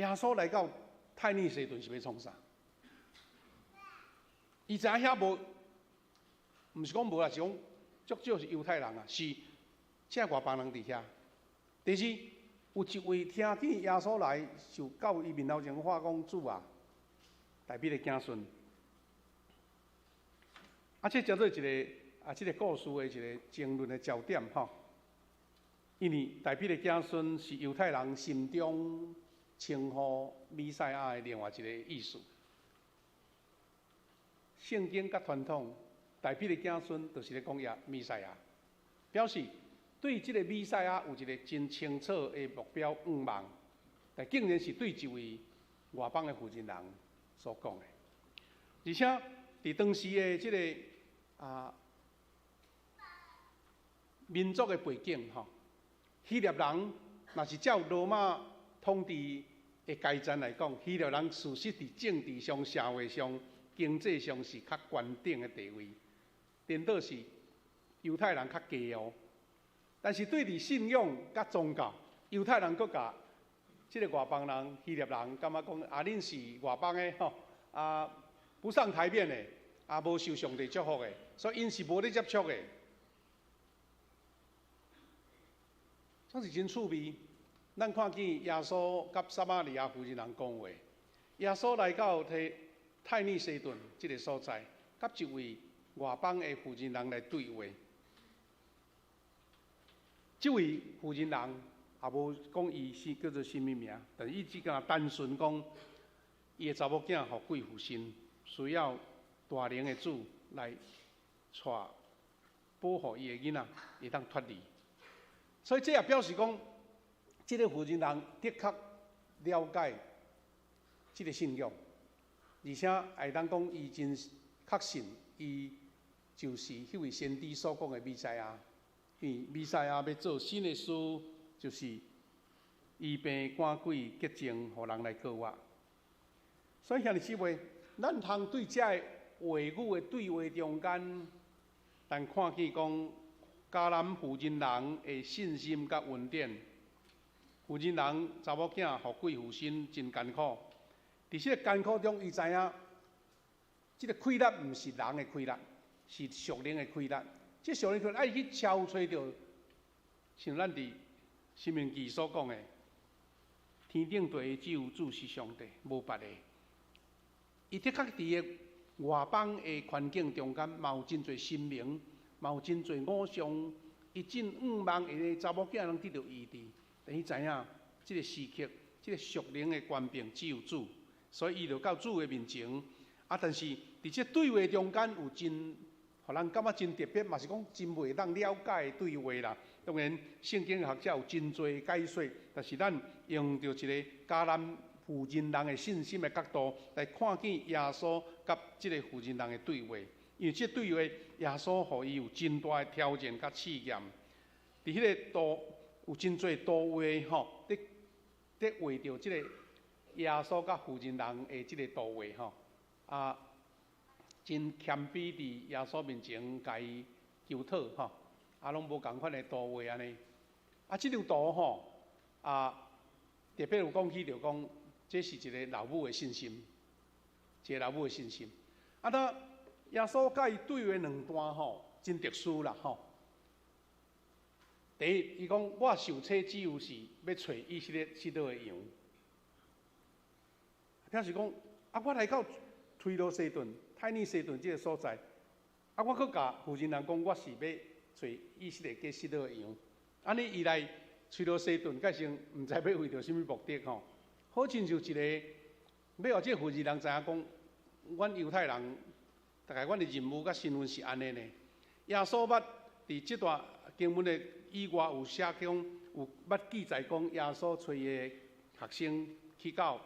耶穌來到泰尼西頓是欲創啥？伊知影遐無，毋是講無啦，是講足少是猶太人啊，是這外邦人佇遐。第二，有一位聽見耶穌來，就到伊面頭前喊講主啊，大衛的子孫。啊，這叫做一个啊，這个故事的一个爭論的焦點吼。因為大衛的子孫是猶太人心中稱呼彌賽亞的另外一个意思。聖經佮傳統，大衛的子孫就是咧講耶彌賽亞，表示對這个彌賽亞有一个真清楚的目標願望，但竟然是對一位外邦的婦人人所講的，而且佇當時的這个啊民族的背景吼，希臘人若是照羅馬統治的階層來講，希臘人事實佇政治上、社會上、經濟上是較懸頂的地位，顛倒是猶太人較低哦。但是對佇信仰佮宗教，猶太人閣共這个外邦人、希臘人感覺講啊，恁是外邦的吼，啊不上台面的，啊無受上帝祝福的，所以𪜶是無咧接觸的。總是真趣味。咱看見耶穌佮撒瑪利亞婦人人講話，耶穌來到提泰尼西頓這个所在，佮一位外邦的婦人人來對話。這位婦人人也無講伊是叫做啥物名，但是伊只敢單純講，伊的查某囝予鬼附身，需要大能的主來帶保護伊的囡仔，會當脫離。所以這也表示講，這个婦人人的確了解這个信仰，而且會當講伊真確信，伊就是彼位先知所講的彌賽亞。因為彌賽亞欲做新的事，就是醫病趕鬼潔淨，予人來過活。所以兄弟姊妹，咱通對這个話語的對話中間，咱看見講迦南婦人人的信心佮恩典。婦人人查某囝予鬼附身，真艱苦。佇這个艱苦中，伊知影，這个氣力毋是人的氣力，是屬靈的氣力。這屬靈氣力愛去超揣著，像咱佇申命記所講的，天頂地只有主是上帝，無別的。伊的確佇个外邦的環境中間，嘛有真濟神明，嘛有真濟偶像，伊真向望伊的查某囝能得著醫治。但伊知影，這个時刻，這个屬靈的權柄只有主，所以伊就到主的面前。啊，但是佇這對話中間有真，予人感覺真特別，嘛是講真袂當了解的對話啦。當然，聖經學者有真濟解說，但是咱用著一个迦南婦人人的信心的角度來看見耶穌佮這个婦人人的對話，因為這對話耶穌予伊有真大的挑戰佮試驗。佇彼个圖有真濟圖畫吼，佇佇畫著這个耶穌佮婦人人的這个圖畫吼，啊，真謙卑佇耶穌面前共伊求討吼，啊，攏無仝款的圖畫按呢。啊，這張圖吼，啊，特別有講起著講，這是一个老母的信心，一个老母的信心。啊，當耶穌佮伊對話兩段吼，真特殊啦吼。第一，伊講我受洗主要是欲揣以色列失落的羊，表示講啊，我來到推羅西頓、泰爾西頓這个所在，啊，我閣共婦人人講，我是欲揣以色列家失落的羊。按呢，伊來推羅西頓，改成毋知欲為著啥物目的吼？好親像一个欲予這個婦人人知影講，阮猶太人大概阮的任務佮身份是按呢呢。耶穌捌佇這段經文的以外有寫講，有捌記載講，耶穌揣伊的學生去到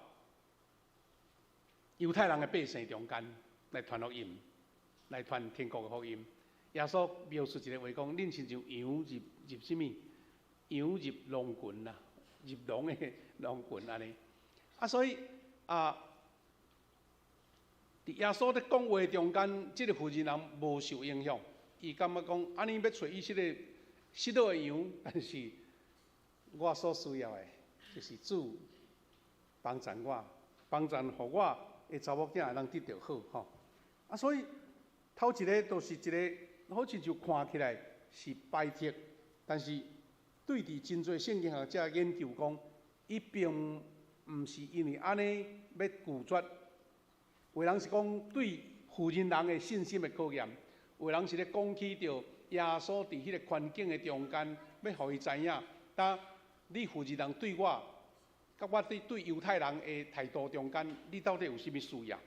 猶太人的百姓中間來傳福音，來傳天國的福音。耶穌描述一个話講，恁親像羊入入啥物？羊入狼群啦，入狼的狼群按呢。啊，所以啊，佇耶穌咧講話中間，這个婦人人無受影響，伊感覺講，按呢欲揣以色列失落的羊，但是我所需要的，就是主幫贊我，幫贊予我的查某囝會當得著好吼。啊，所以頭一个就是一个，好親像看起來是排斥，但是對佇真濟聖經學者研究講，伊並毋是因為按呢欲拒絕，有的人是講對婦人人的信心的考驗，有的人是咧講起著耶穌佇彼個環境的中間，欲予伊知影，當你婦人人對我，佮我對對猶太人的態度中間，你到底有啥物需要？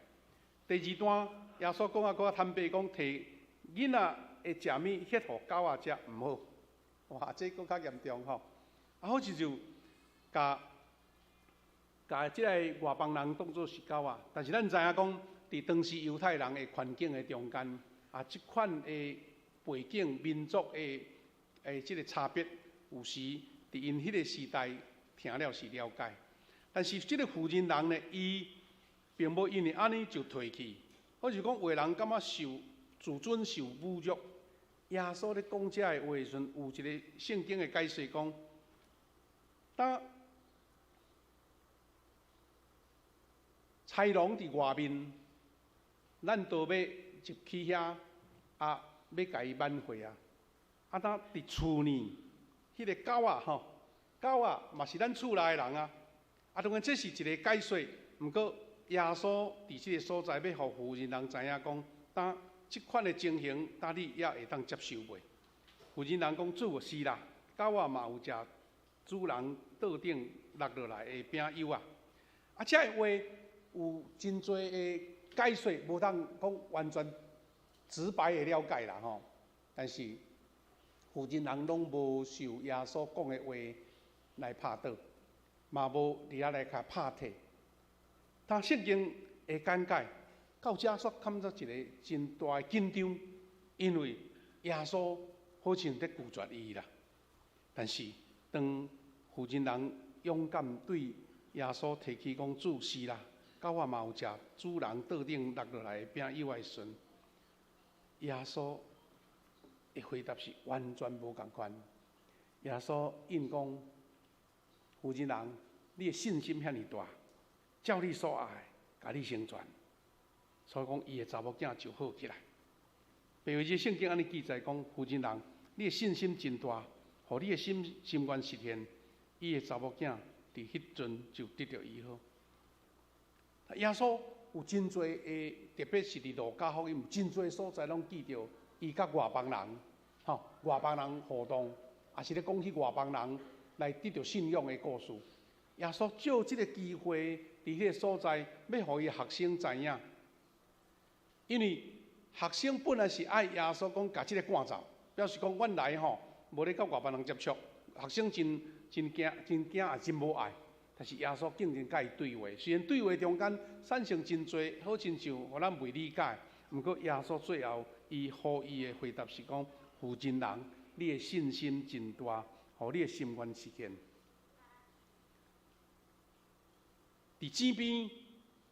第二段，耶穌講啊，閣較坦白講，提囡仔的食物，歇予狗仔食毋好。哇，這閣較嚴重吼！啊，好親像共共這个外邦人當做是狗仔，但是咱知影講，佇當時猶太人的環境的中間，啊，這款的背景、民族的的這个差別，有時佇𪜶彼个時代聽了是了解，但是這个婦人人呢，伊並無因為按呢就退去，或是講有的人感覺受自尊受侮辱。耶穌咧講這个話的時陣，有一个聖經的解釋講，當豺狼佇外面，咱都欲入去遐，啊，欲共伊挽回啊。啊，當佇厝呢，彼个狗仔吼，狗仔嘛是咱厝內的人啊。啊，當然這是一个解說，毋過耶穌佇這个所在欲予婦人人知影講，當這款的情形，當你也會當接受袂？婦人人講主是啦，狗仔嘛有食主人桌頂落落來的餅幼仔。啊，這个話有真濟的解說，無通講完全直白的了解啦吼。但是婦人人攏無受耶穌講的話來拍倒，嘛無佇遐來共拍退。當聖經的簡介到遮煞感覺一个真大的緊張，因為耶穌好像咧拒絕伊啦。但是當婦人人勇敢對耶穌提起講主是啦，狗仔嘛有食主人桌頂落落來的餅幼的時陣，耶穌的回答是完全無仝款。耶穌應講：婦人人，你的信心遐爾大，照你所愛的，共你成全。所以講，伊的查某囝就好起來。白話字聖經按呢記載講，婦人人，你的信心真大，予你的心心願實現。伊的查某囝佇彼陣就得著醫好。耶穌有真濟的，特別是佇路加福音，有真濟所在攏記著伊佮外邦人，吼外邦人互動，也是咧講起外邦人來得著信仰的故事。耶穌借這个機會，佇彼个所在，欲予伊學生知影，因為學生本來是愛耶穌講，共這个趕走，表示講阮來吼，無咧佮外邦人接觸，學生真真驚，真驚也真無愛。但是耶穌竟然佮伊對話，雖然對話中間產生真濟，好親像予咱袂理解。毋過耶穌最後，伊予伊的回答是講：婦人人，你的信心真大，予你的心願實現。佇井邊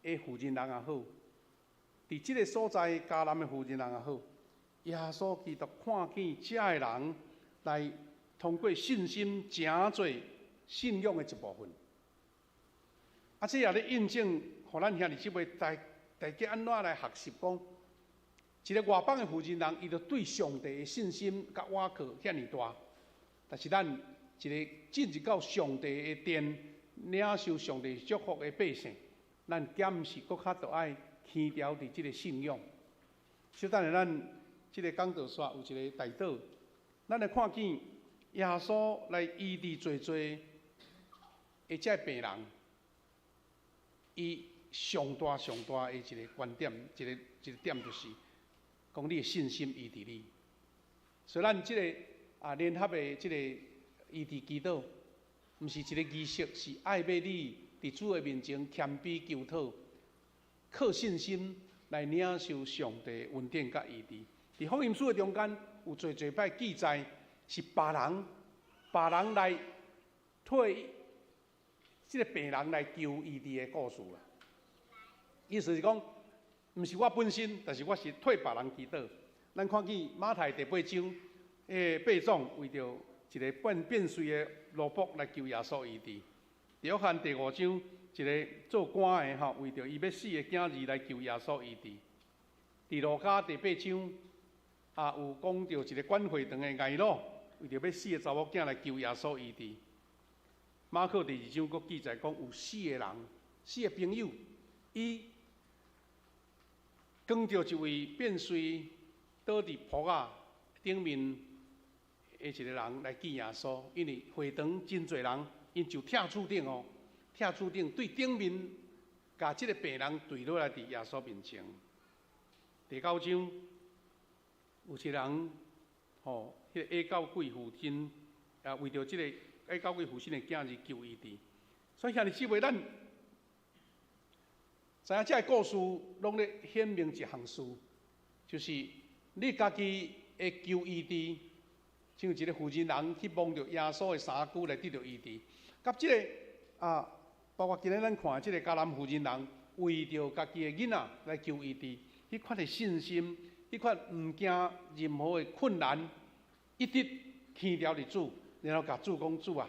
的婦人人也好，佇這个所在迦南的婦人人也好，耶穌基督看見遮的人來通過信心成做信仰的一部分。啊，這也咧印證，予咱兄弟姊妹大家按怎來學習講，一个外邦的婦人人，伊就對上帝的信心佮倚靠遐爾大，但是咱一个進入到上帝的殿，領受上帝祝福的百姓，咱敢毋是閣較著愛牽牢佇這个信仰？小等下咱這个講道煞有一個代禱，咱來看見耶穌來醫治濟濟的這個病人，伊上大上大的一个觀點，一個點就是講你的信心醫治你。所以咱這个聯合的這個醫治祈禱，毋是一个儀式，是愛欲你佇主的面前謙卑求討，靠信心來領受上帝恩典佮醫治。佇福音書的中間有濟濟擺記載，是別人來替這个病人來求醫治的故事啦。意思是講，毋是我本身，但是我是替別人祈禱。咱看見馬太第八章，彼个百總為著一个變碎的奴僕來求耶穌醫治。約翰第五章，一个做官的吼，為著伊欲死的囝兒來求耶穌醫治。佇路加第八章，也有講著一个管會堂的睚魯，為著欲死的查某囝來求耶穌醫治。馬可第二章閣記載講，有四个人，四个朋友，伊扛著一位變碎倒佇鋪仔頂面的一个人來見耶穌，因為會堂真濟人，𪜶就拆柱頂哦，拆柱頂對頂面，共這个病人墜落來佇耶穌面前。第九章有一个人，吼，彼个下狗鬼附身，也為著這个下狗鬼附身的囝兒求醫治。所以兄弟姊妹，咱知影這个故事攏咧顯明一項事，就是你家己會求醫治，像一个婦人人去摸著耶穌的衫袖來得著醫治，佮這个包括今日咱看這个迦南婦人人為著家己的囡仔來求醫治，彼款的信心，彼款毋驚任何的困難，一直牽牢佇主，然後共主講：主啊，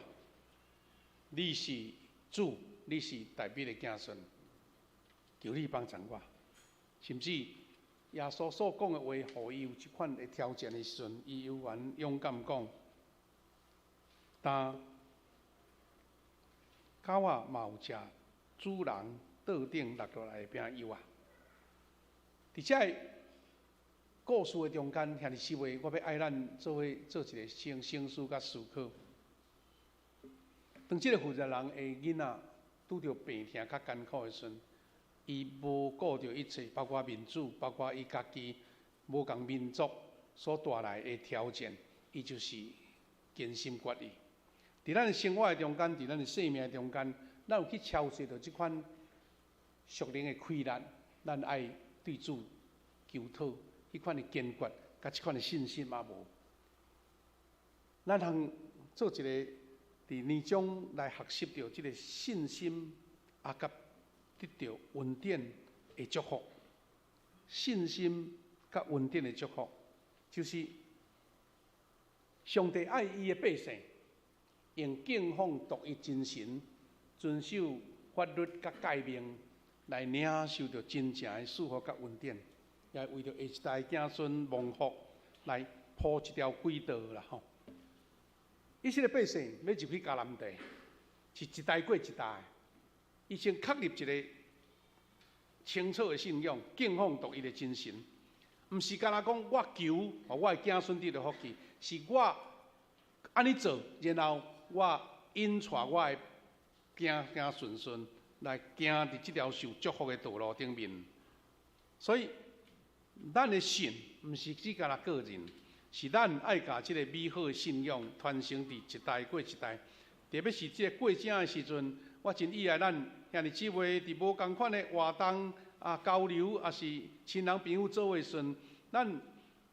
你是主，你是大衛的子孫，求你幫助我。甚至耶穌所講的話，予伊有這款的挑戰的時陣，伊猶原勇敢講。但狗仔嘛有食主人桌頂落落來的餅幼仔。佇這个故事的中間，兄弟姊妹，我欲愛咱做伙做一个省思佮思考。當這个負責人的囡仔拄著病痛較艱苦的時陣，伊無顧著一切，包括面子，包括伊家己無仝民族所帶來的挑戰，伊就是堅心決意。佇咱的生活的中間，佇咱的生命的中間，咱有去超越著這款屬靈的氣力，咱愛對主求討彼款的堅決，佮這款的信心嘛無？咱通做一个佇年終來學習著這个信心，啊，佮得著恩典的祝福。信心佮恩典的祝福，就是上帝愛伊的百姓，用敬奉獨一真神，遵守法律佮誡命，來領受著真正的賜福佮恩典，也為著下一代子孫蒙福，來鋪一條軌道啦吼。以色列百姓欲入去迦南地，是一代過一代，伊先確立一个清楚的信仰，敬奉獨一的真神，毋是干焦講我求，予我的子孫得著福氣，是我按呢做，然後我引帶我的子子孫孫來行佇這條受祝福的道路頂面。所以，咱的信毋是只干焦個人，是咱愛共這个美好的信仰傳承佇一代過一代。特別是這个過正的時陣，我真意愛咱兄弟姊妹佇無仝款的活動啊交流，抑是親人朋友做伙時陣，咱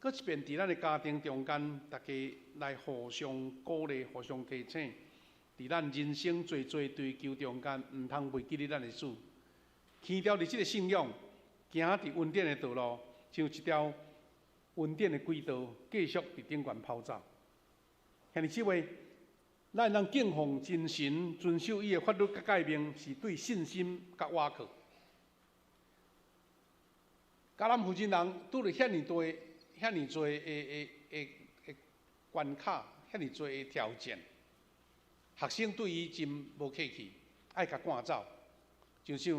閣一遍佇咱的家庭中間，大家來互相鼓勵、互相提醒，佇咱人生濟濟追求中間，毋通袂記得咱的主，牽牢佇這个信仰，行佇恩典的道路，像一條恩典的軌道，繼續佇頂懸跑走。兄弟姊妹，咱通敬奉真神，遵守伊的法律佮誡命，是對信心佮倚靠。迦南婦人人拄著遐爾多、遐爾濟的的的的關卡，遐爾濟的挑戰，學生對伊真無客氣，愛共趕走。就像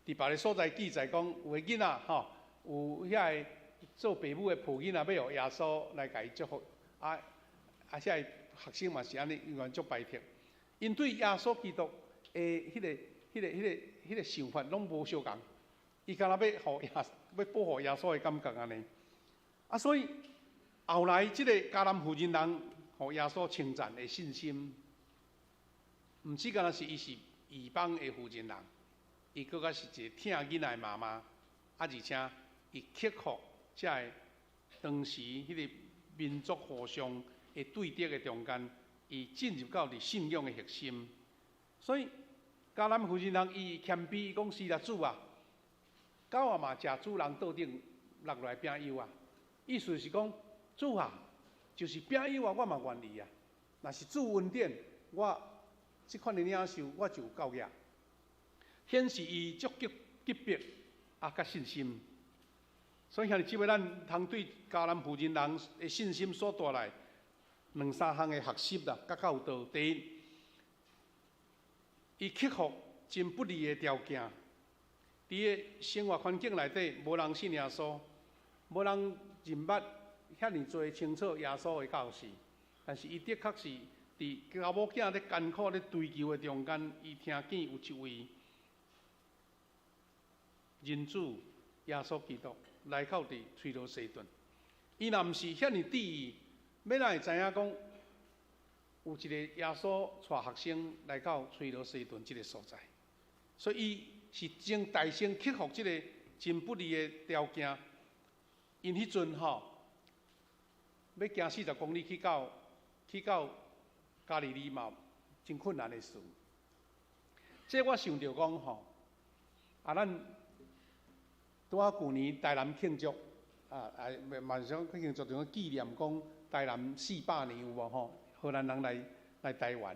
佇別个所在記載講，有个囡仔吼，有遐个做爸母的抱囡仔欲予耶穌來共伊祝福，啊啊，遐个學生嘛是按呢，猶原足排斥。𪜶對耶穌基督的彼个、彼个、彼个、彼个想法攏無相仝，伊敢若欲予耶欲保護耶穌的感覺按呢。啊，所以後來這個迦南婦人人予耶穌稱讚的信心，毋止敢若是伊是異邦的婦人人，伊閣較是一個疼囡仔的媽媽，啊，而且伊克服這个當時彼個民族互相的對敵的中間，伊進入到佇信仰的核心。所以迦南婦人人伊謙卑講是啦，主啊，狗仔嘛食主人桌頂落來餅幼仔！意思是講，主啊，就是餅幼仔，我嘛願意啊。若是主恩典，我這款的領受，我就有夠額。顯示伊足急急迫啊，佮信心。所以兄弟姊妹，咱通對迦南婦人人的信心所帶來兩三項的學習啦，佮教導。第一，伊克服真不利的條件，佇个生活環境內底，無人信耶穌，無人認捌遐爾濟清楚耶穌的教示，但是伊的確是佇查某囝咧艱苦咧追求的中間，伊聽見有一位人子耶穌基督來到佇推羅西頓，伊若毋是遐爾注意，欲哪會知影講有一個耶穌帶學生來到推羅西頓這個所在，所以伊是真大聲克服這個真不利的條件。𪜶彼陣吼，欲行40公里去到加利利嘛，真困難的事。這我想著講吼，啊，咱拄仔舊年台南慶祝，啊啊，嘛是想慶祝，就講紀念講台南400年有無吼？荷蘭人來台灣，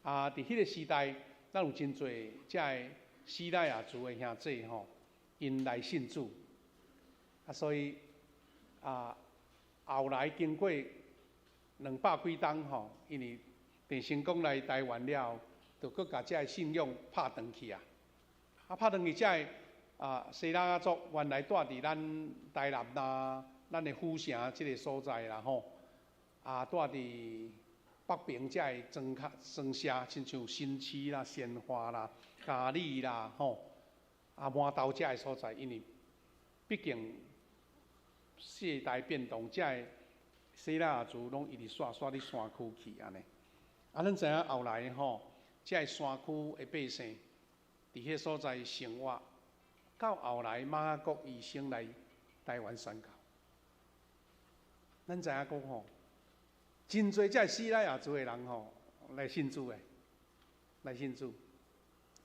啊，佇彼個時代，咱有真濟遮个西拉雅族的兄弟吼，𪜶來信主，啊，所以啊，後來經過200幾冬吼，因為鄭成功來台灣了後，就閣共遮个信仰拍轉去啊，啊，拍轉去遮个啊西拉雅族原來蹛佇咱台南啦，咱的府城這个所在啦吼，啊，蹛佇北爿遮个莊卡莊社，親像新市啦、善化啦、嘉里啦吼，啊，饅頭遮个所在，因為畢竟世代變動，遮个西拉雅族攏一直徙徙佇山區去按呢。啊，咱知影後來吼，遮个山區的百姓佇彼所在生活，到後來馬可醫生來台灣宣教，咱知影講吼，真濟遮西拉雅族的人吼來信主的，來信主，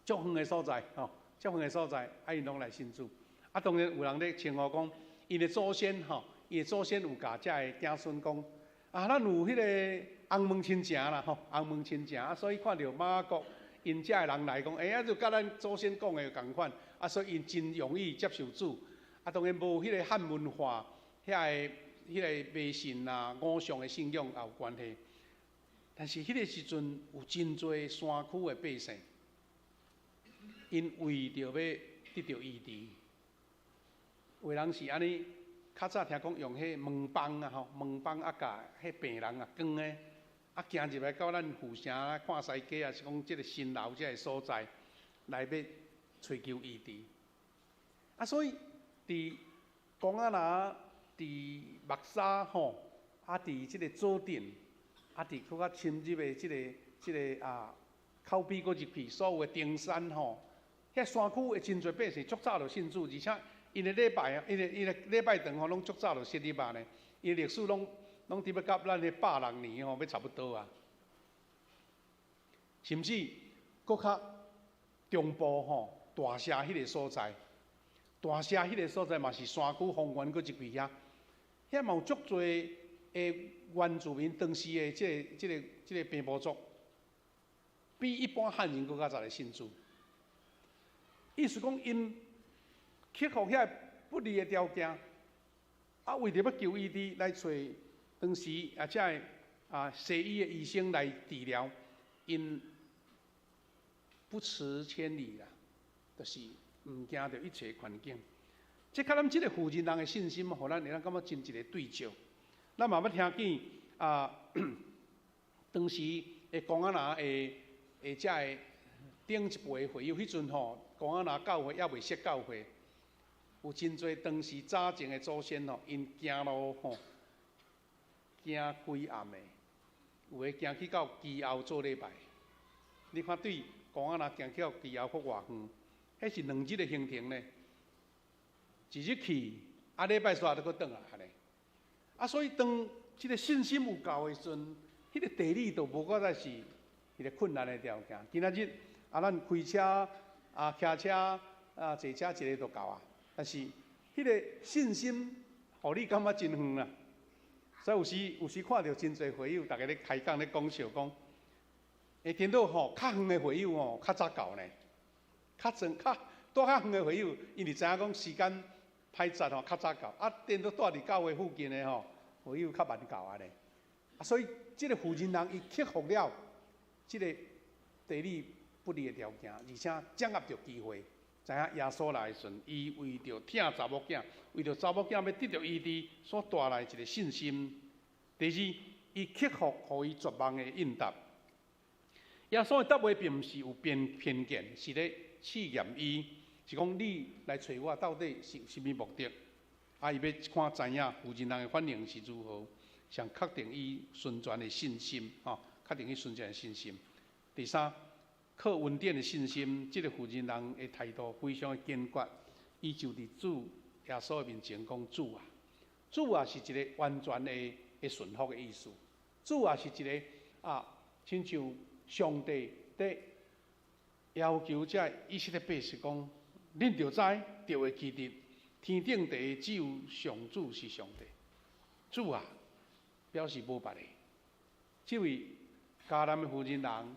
足遠的所在吼，足遠的所在，啊𪜶攏來信主。啊，當然有人咧稱呼講，𪜶的祖先吼，𪜶的祖先有共遮个子孫講，啊，咱有彼个紅毛親情啦吼，紅毛親情啊，所以看著馬可𪜶遮的人來講，欸，啊，就佮咱祖先講的仝款，啊，所以𪜶真容易接受主。啊，當然無彼个漢文化，遐个彼个迷信啊、偶像的信仰也有關係。但是彼个時陣有真濟山區的百姓，𪜶為著欲得著醫治，有的人是按呢，較早聽講用彼門枋啊吼，門枋啊共彼病人啊扛的，啊行入來到咱府城看西街啊，是講這个新樓這个所在來欲揣求醫治。啊，所以佇公仔拿、佇木柵吼，啊，佇這个左鎮，啊，佇閣較深入的這個啊，口邊閣入去，所有的登山吼，遐山區的真濟百姓足早就信主，而且𪜶的禮拜啊，𪜶的禮拜堂吼，攏足早就設立啊呢。𪜶歷史攏攏佇欲佮咱的160年吼，欲差不多啊。甚至閣較中部吼，大社彼个所在，大社彼个所在嘛是山區方圓閣入去遐，遐嘛有足濟的原住民當時的這個平埔族，比一般漢人閣較早來信主。意思講，𪜶克服遐不利的條件，啊，為著欲求醫治來揣當時啊，遮个西醫的醫生來治療，𪜶不辭千里啦，就是毋驚著一切環境。這佮咱這个婦人人的信心，予咱會當感覺真一个對照。咱嘛欲聽見啊，當時的貢仔拿的的遮个頂一輩會友，彼陣吼，貢仔拿教會猶未設教會，有真濟當時早前的祖先吼，𪜶行路吼，行規暗的，有的行去到基澳做禮拜。你看對貢仔拿行去到基澳閣偌遠，彼是2日的行程呢。一日去，啊禮拜煞閣轉來按呢。啊，所以當這个信心有夠的時陣，彼个地理就無閣再是彼个困難的條件。今仔日啊，咱開車啊、騎車啊、坐車一个就到啊。但是彼个信心，予你感覺真遠啊。所以有時看著真濟會友，逐家咧開講咧講笑講，會見到吼較遠的會友吼較早到呢，較早較蹛較遠的會友，𪜶就知影講時間歹節吼較早到，啊，顛倒蹛佇教會附近的吼會友較慢到按呢。啊，所以這个婦人人伊克服了這个地理不利的條件，而且掌握著機會，知影耶穌來的時陣，伊為著疼查某囝，為著查某囝欲得著醫治，所帶來一个信心。第二，伊克服予伊絕望的應答。耶穌的答話並毋是有偏見，是咧試驗伊，是講你來揣我到底是有啥物目的？啊，伊欲看知影婦人人的反應是如何，上確定伊純全的信心，吼，確定伊純全的信心。第三，靠恩典的信心，這个婦人人的態度非常的堅決，伊就佇主耶穌的面前講：主啊，主啊是一个完全的順服的意思。主啊是一个啊，親像上帝佇要求這以色列百姓講，恁著知，著會記得，天頂地只有上主是上帝。主啊，表示無別个。這位迦南的婦人人，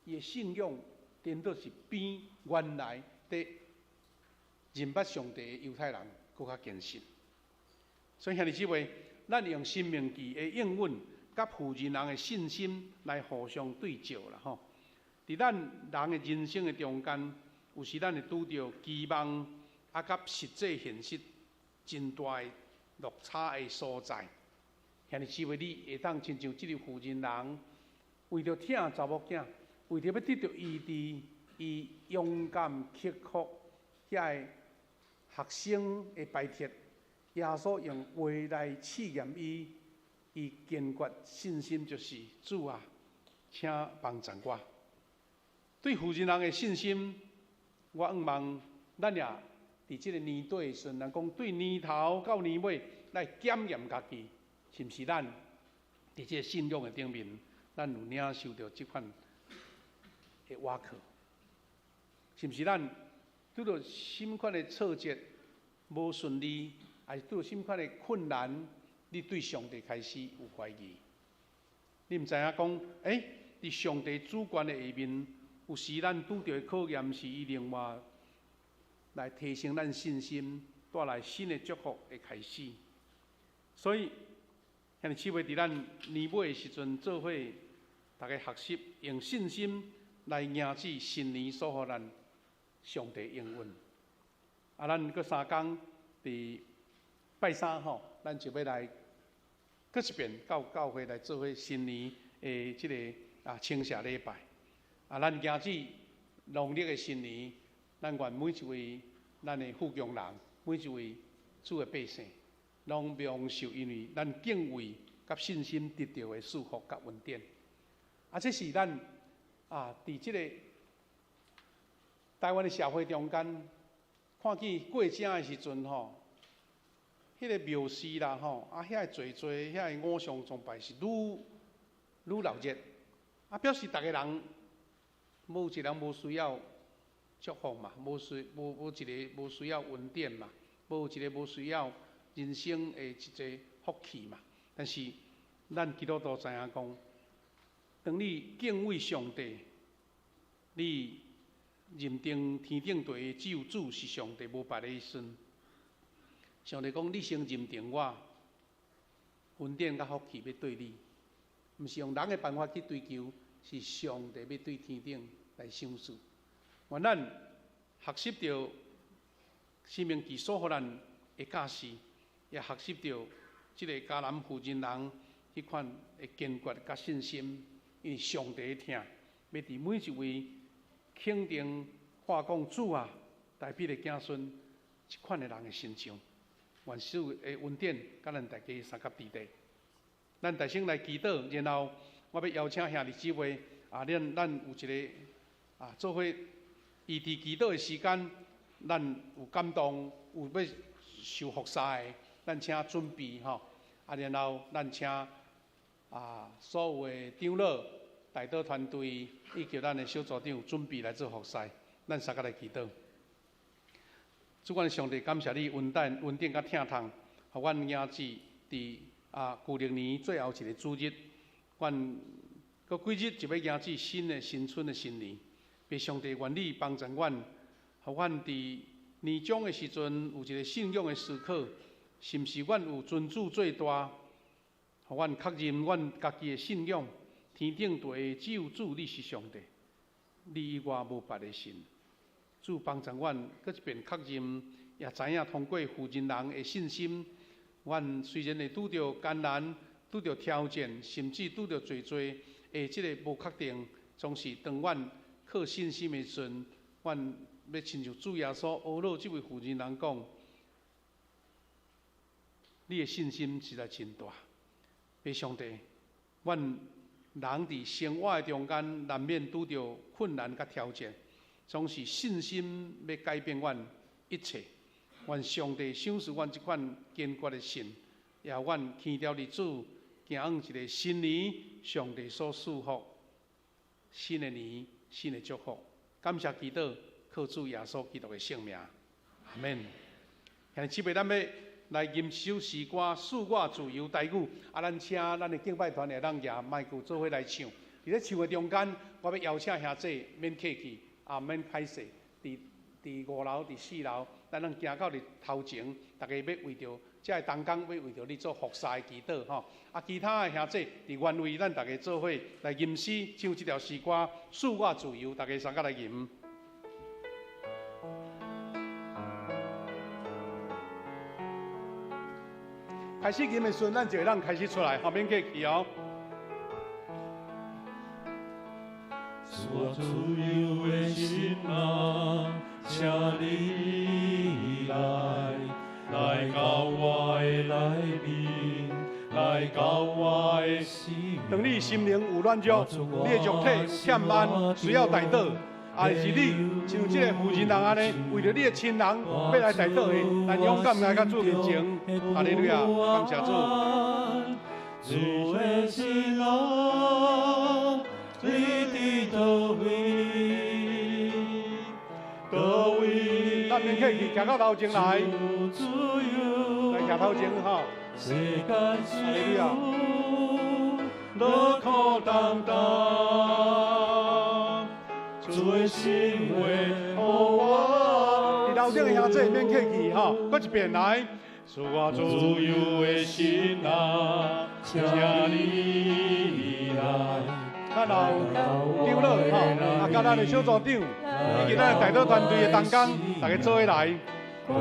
伊的信仰顛倒是比原來佇認捌上帝的猶太人閣較堅信。所以兄弟姊妹，咱用申命記的應允，佮婦人人的信心來互相對照啦吼。佇咱人的人生的中間，有時咱會拄著期望啊，佮實際現實真大的落差的所在。兄弟姊妹，你會當親像這个婦人人，為著疼查某囝，為著欲得著醫治，伊勇敢克服遐个學生的排斥。耶穌用話來試驗伊，伊堅決信心就是主啊，請幫助我。對婦人人的信心，我向望咱也佇這个年底的時陣，人講對年頭到年尾來檢驗家己，是毋是咱佇這个信仰的頂面，咱有領受著這款的倚靠？是毋是咱拄著啥物款的挫折無順利，還是拄著啥物款的困難，你對上帝開始有懷疑？你毋知影講，欸，佇上帝主權的下面，有時咱拄著的考驗是伊另外來提升咱信心，帶來新的祝福的開始。所以，兄弟姊妹，佇咱年尾的時陣，做伙逐家學習用信心來迎接新年所予咱上帝應允。啊，咱閣3工佇拜三吼，咱就欲來閣一遍到教會來做伙新年的這个稱謝禮拜。啊，咱迎接農曆的新年，咱願每一位咱的富強人，每一位主的百姓，攏蒙受因為咱敬畏佮信心得著的祝福佮恩典。啊，這是咱佇這個台灣的社會中間，看見過正的時陣吼，彼个廟寺啦吼，啊，遐个濟濟，遐个偶像崇拜是愈愈鬧熱，啊，表示逐个人無一人無需要祝福嘛，無需無無一个無需要恩典嘛，無一个無需要人生的一個福氣嘛。但是咱基督徒知影讲，當你敬畏上帝，你認定天頂地只有主是上帝，無別个神。上帝講：你先認定我，恩典佮福氣欲對你，毋是用人的辦法去追求，是上帝欲對天頂來賞賜。願咱學習著申命記所予咱的教示，也學習著這個迦南婦人人彼款的堅決佮信心，因為上帝的疼，欲佇每一位肯定話講主啊，大衛的子孫這款的人的身上，願主的恩典佮咱大家相佮佇咧。咱大聲來祈禱，然後我欲邀請兄弟姊妹啊，咱有一個啊，做伙伊佇祈禱的時間，咱有感動，有欲受服侍的，咱請準備吼。啊，然後咱請啊所有的長老、代禱團隊以及咱的小組長準備來做服侍。咱三個來祈禱。主，阮上帝感謝你恩典、恩典佮疼痛，予阮迎接佇啊舊曆年最後一個主日，阮閣幾日就欲迎接新的新春的新年。父上帝願你幫助阮，予阮佇年終的時陣有一個信仰的思考，是毋是阮有尊主做大，予阮確認阮家己的信仰。天頂地只有主你是上帝，你以外無別的神。主幫助阮，閣一遍確認，也知影通過婦人人的信心，阮雖然會拄著艱難、拄著挑戰，甚至拄著濟濟的這个無確定，總是當阮靠信心的時陣，阮欲親像主耶穌呵咾這位婦人人講：你的信心實在真大。父上帝，阮人佇生活的中間，難免拄著困難佮挑戰，總是信心欲改變阮一切。願上帝賞賜阮這款堅決的信，也阮牽著日子行往一個新年，上帝所賜福，新的年，新的祝福。感謝祈禱，靠主耶穌基督的聖名，阿們。兄弟姊妹，咱欲來吟首詩歌，賜我自由台語。啊，咱請咱的敬拜團會當舉麥克做伙來唱。佇咧唱的中間，我欲邀請兄弟免客氣，啊免歹勢，佇5樓、佇4樓，咱攏行到佇頭前，大家欲為著這个同工，欲為著你做服侍的祈禱吼。啊，其他的兄弟佇原位，咱大家做伙來吟詩，唱這條詩歌，賜我自由，大家相佮來吟。開始吟的時陣，咱就會當開始出來，後免客氣哦。賜我自由的心啊，請你來，來到我的內面，來到我的心。當你心靈有軟弱，你的肉體有欠慢，需要代禱，還是你像這個婦人人按呢，為著你的親人欲來代禱的，咱勇敢來到主面前，哈利路亞，感謝主。主的心啊，你佇佗位？佗位？咱免客氣，行到頭前來，來行頭前吼。世間哈利路亞。樂苦擔當，主的心話予我。佇樓頂的兄弟免客氣吼，閣一遍來。賜我自由的心啊，請你來。咱老長老吼，啊，佮咱的小組長，以及咱的代禱團隊的同工，大家做伙來。較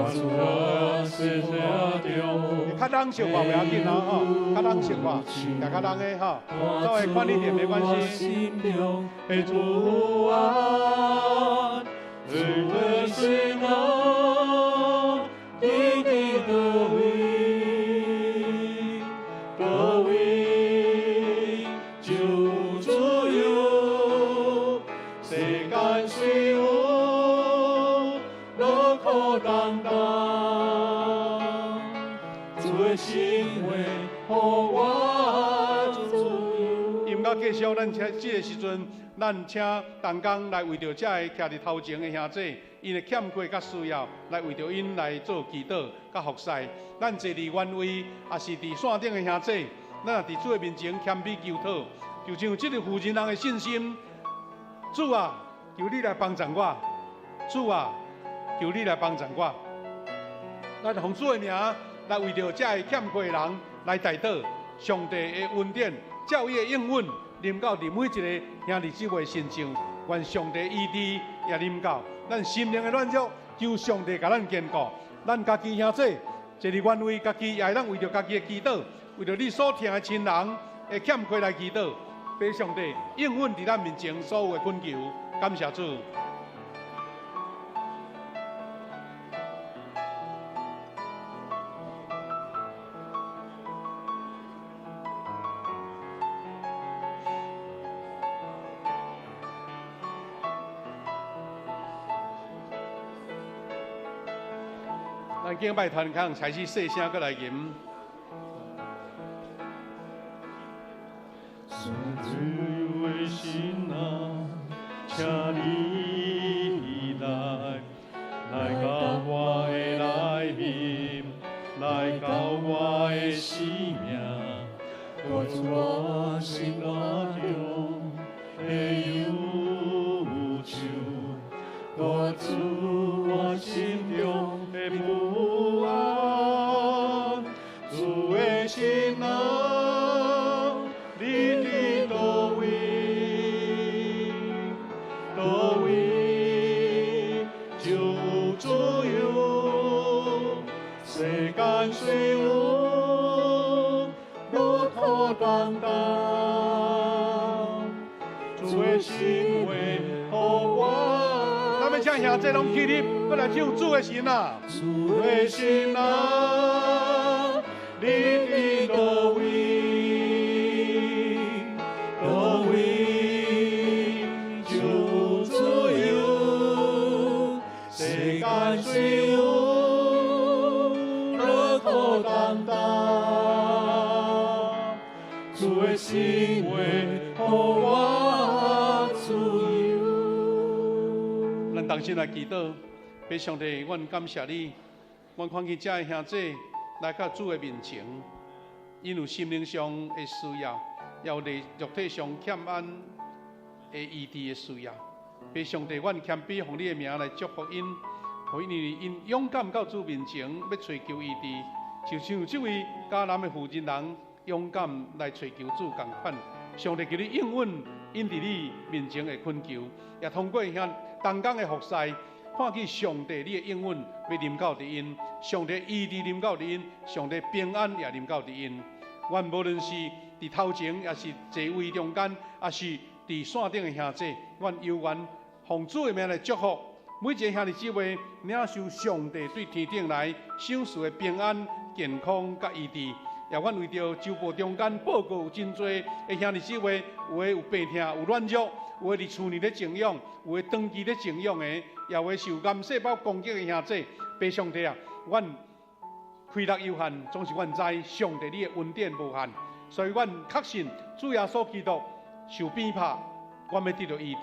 冷小可袂要緊哦，吼，較冷小可，也較冷的吼，稍微寬一點沒關係。繼續，咱請這个時陣，咱請同工來為著這个徛佇頭前的兄弟，𪜶的欠缺佮需要，來為著𪜶來做祈禱佮服侍。咱坐佇原位，也是佇線頂的兄弟，咱若佇主的面前謙卑求討，就像這個婦人人的信心。主啊，求你來幫助我！主啊，求你來幫助我！咱奉主的名來為著這个欠缺的人來代禱，上帝的恩典，照伊的應允，臨到佇每一个兄弟姊妹身上，願上帝醫治也臨到咱心靈的軟弱，求上帝共咱堅固。咱家己兄弟，一个願為家己，也會當為著家己的祈禱，為著你所疼的親人的欠缺來祈禱，求上帝應允佇咱面前所有的懇求，感謝主。咱敬拜團康開始細聲閣來吟。主的神啊，請你來，來到我的內面，來到我的生命，割除我心肝中的憂愁，割除我心中的不安。主的神啊，你佇佗位？佗位就有自由，世間雖有路途擔當，主的心話予我。咱欲請兄弟攏起立，閣來唱主的神啊！主的神啊，你佇佗位？佗位就有自由，世間雖有勞苦擔當，主的心話予我自由。咱同心來祈禱，父上帝，阮感謝你，阮看見這个兄弟來到主的面前，𪜶有心靈上的需要，也有肉體上欠安的醫治的需要。父上帝，阮謙卑奉你的名來祝福𪜶，予𪜶因為𪜶勇敢到主面前欲揣求醫治，就像這位迦南的婦人人勇敢來揣求主仝款。上帝求你應允𪜶佇你面前的懇求，也通過遐同工的服侍，看見上帝你的應允欲臨到佇𪜶，上帝醫治臨到佇𪜶，上帝平安也臨到佇𪜶。阮無論是佇頭前，抑是座位中間，抑是佇線頂的兄弟，阮猶願奉主的名來祝福每一個兄弟姊妹，領受上帝對天頂來賞賜的平安、健康佮醫治。也阮為著周報中間報告有真濟的兄弟姊妹，有的有病痛、有軟弱，有的佇厝內咧靜養，有的長期咧靜養的，也有的受癌細胞攻擊的兄弟。父上帝啊，阮氣力有限，總是阮知上帝你的恩典無限，所以阮確信主耶穌基督受鞭拍，阮欲得著醫治；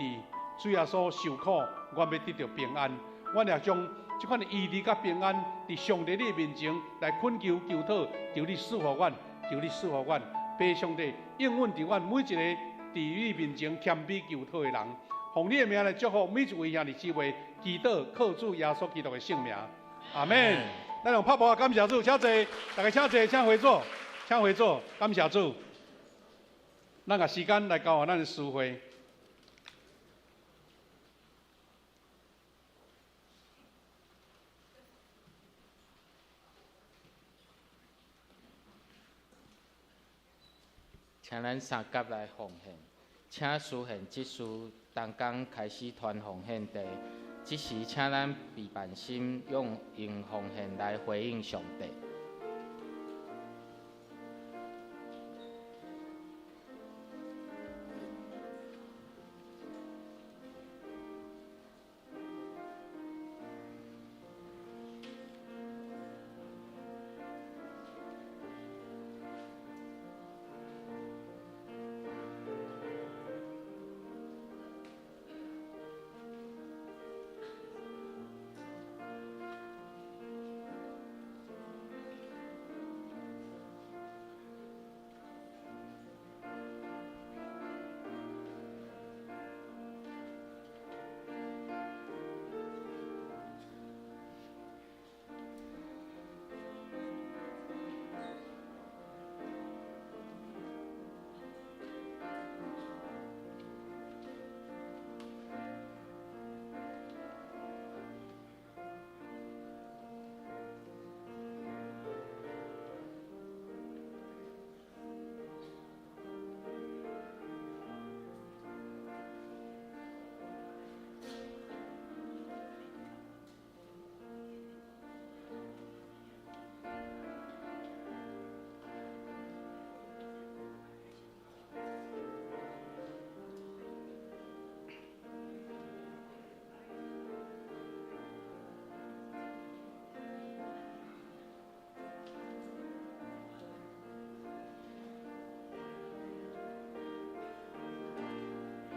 主耶穌受苦，阮欲得著平安。阮也將這款的醫治佮平安，佇上帝你面前來懇求求討，求你賜予阮，求你賜予阮。父上帝應允佇阮每一個佇你面前謙卑求討的人，奉你的名來祝福每一位兄弟姊妹，祈禱靠主耶穌基督的聖名，阿們。咱用拍鼓感謝主，請坐，大家請坐，請回座，請回座，感謝主。咱共時間來交予咱的司會。請咱三甲來奉獻，請司獻執事同工開始傳奉獻袋。這時，請咱備辦心，用奉獻來回應上帝。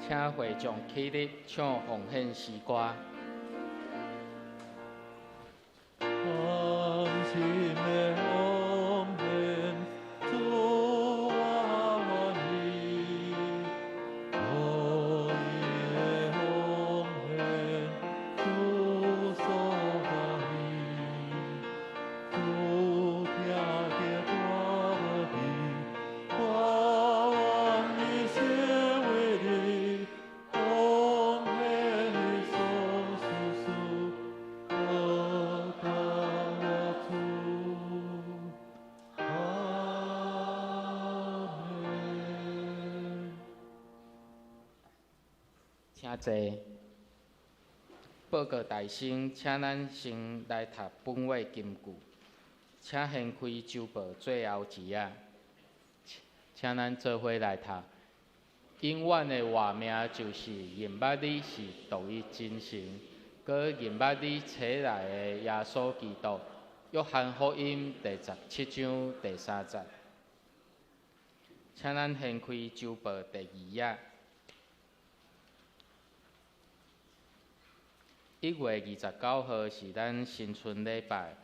請會眾起立唱奉獻詩歌。甘心的奉獻，主我願意，樂意的奉獻，主所歡喜。主聽見大無比，我願意成為你奉獻的爽絲絲，好感我主。阿們。請坐。報告大聲，請咱先來讀本會金句。請掀開週報最後一頁，請咱做伙來讀。永遠的活命就是認捌你是獨一真神，閣認捌你差來的耶穌基督。約翰福音第17章第3節。請咱掀開週報第二頁。1月29號是咱新春禮拜，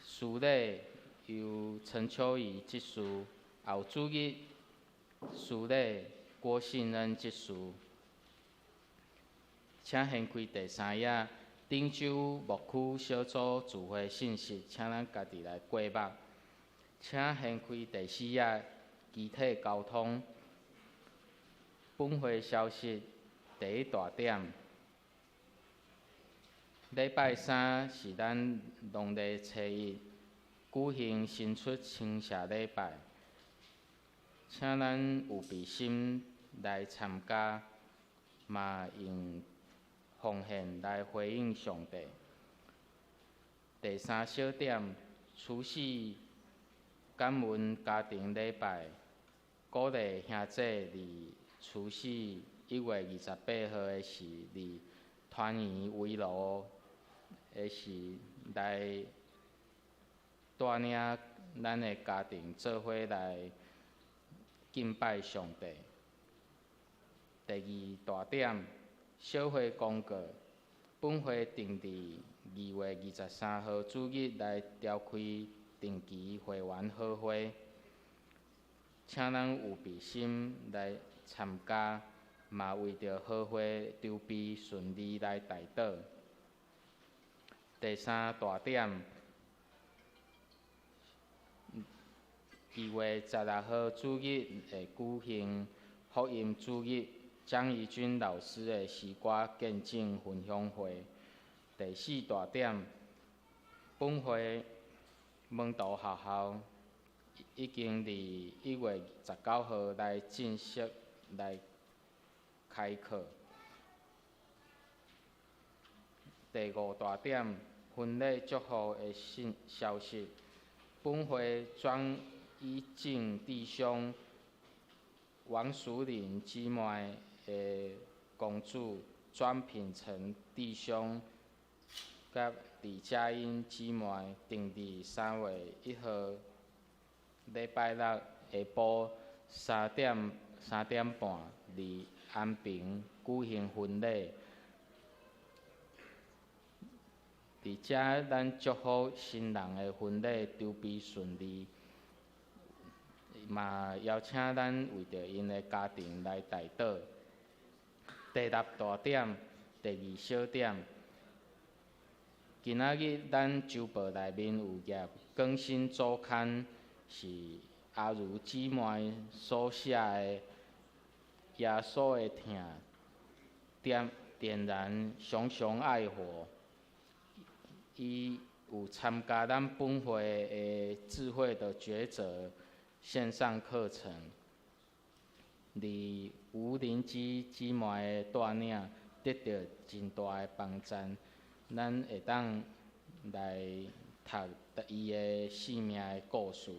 司禮由陳秋怡執事，後主日司禮郭信恩執事。請掀開第三頁，頂洲牧區小組聚會信息，請咱家己來過目。請掀開第四頁，機體交通。本會消息第一大點。禮拜三是咱農曆初一，舉行新出清社禮拜，請咱有備心來參加，嘛用奉獻來回應上帝。第三小點，除夕感恩家庭禮拜，鼓勵兄弟佇除夕1月28號的時，佇團圓圍爐的時，來帶領咱的家庭做伙來敬拜上帝。第二大點，小會公告，本會定佇2月23號主日來召開定期會員好會，請咱有備心來參加，嘛為著好會籌備順利來代禱。第三大點，2月16號主日會舉行福音主日張怡君老師的詩歌見證分享會。第四大點，本會門徒學校已經佇1月19號來正式來開課。第五大點，婚禮祝福的信消息，本會莊以正弟兄王淑玲姊妹的公主莊品成弟兄，佮李佳音姊妹，定佇3月1號禮拜六下晡3點3點半，佇安平舉行婚禮。佇遮，咱祝福新人的婚禮籌備順利，嘛邀請咱為著𪜶的家庭來代禱。第六大點，第二小點，今仔日咱週報內面有頁更新周刊，是阿如姊妹所寫的《耶穌的疼點點燃熊熊愛火》。伊有參加咱本會的智慧的抉擇線上課程，佇吳靈芝姊妹的帶領，得到真大的幫助。咱會當來讀伊的生命的故事。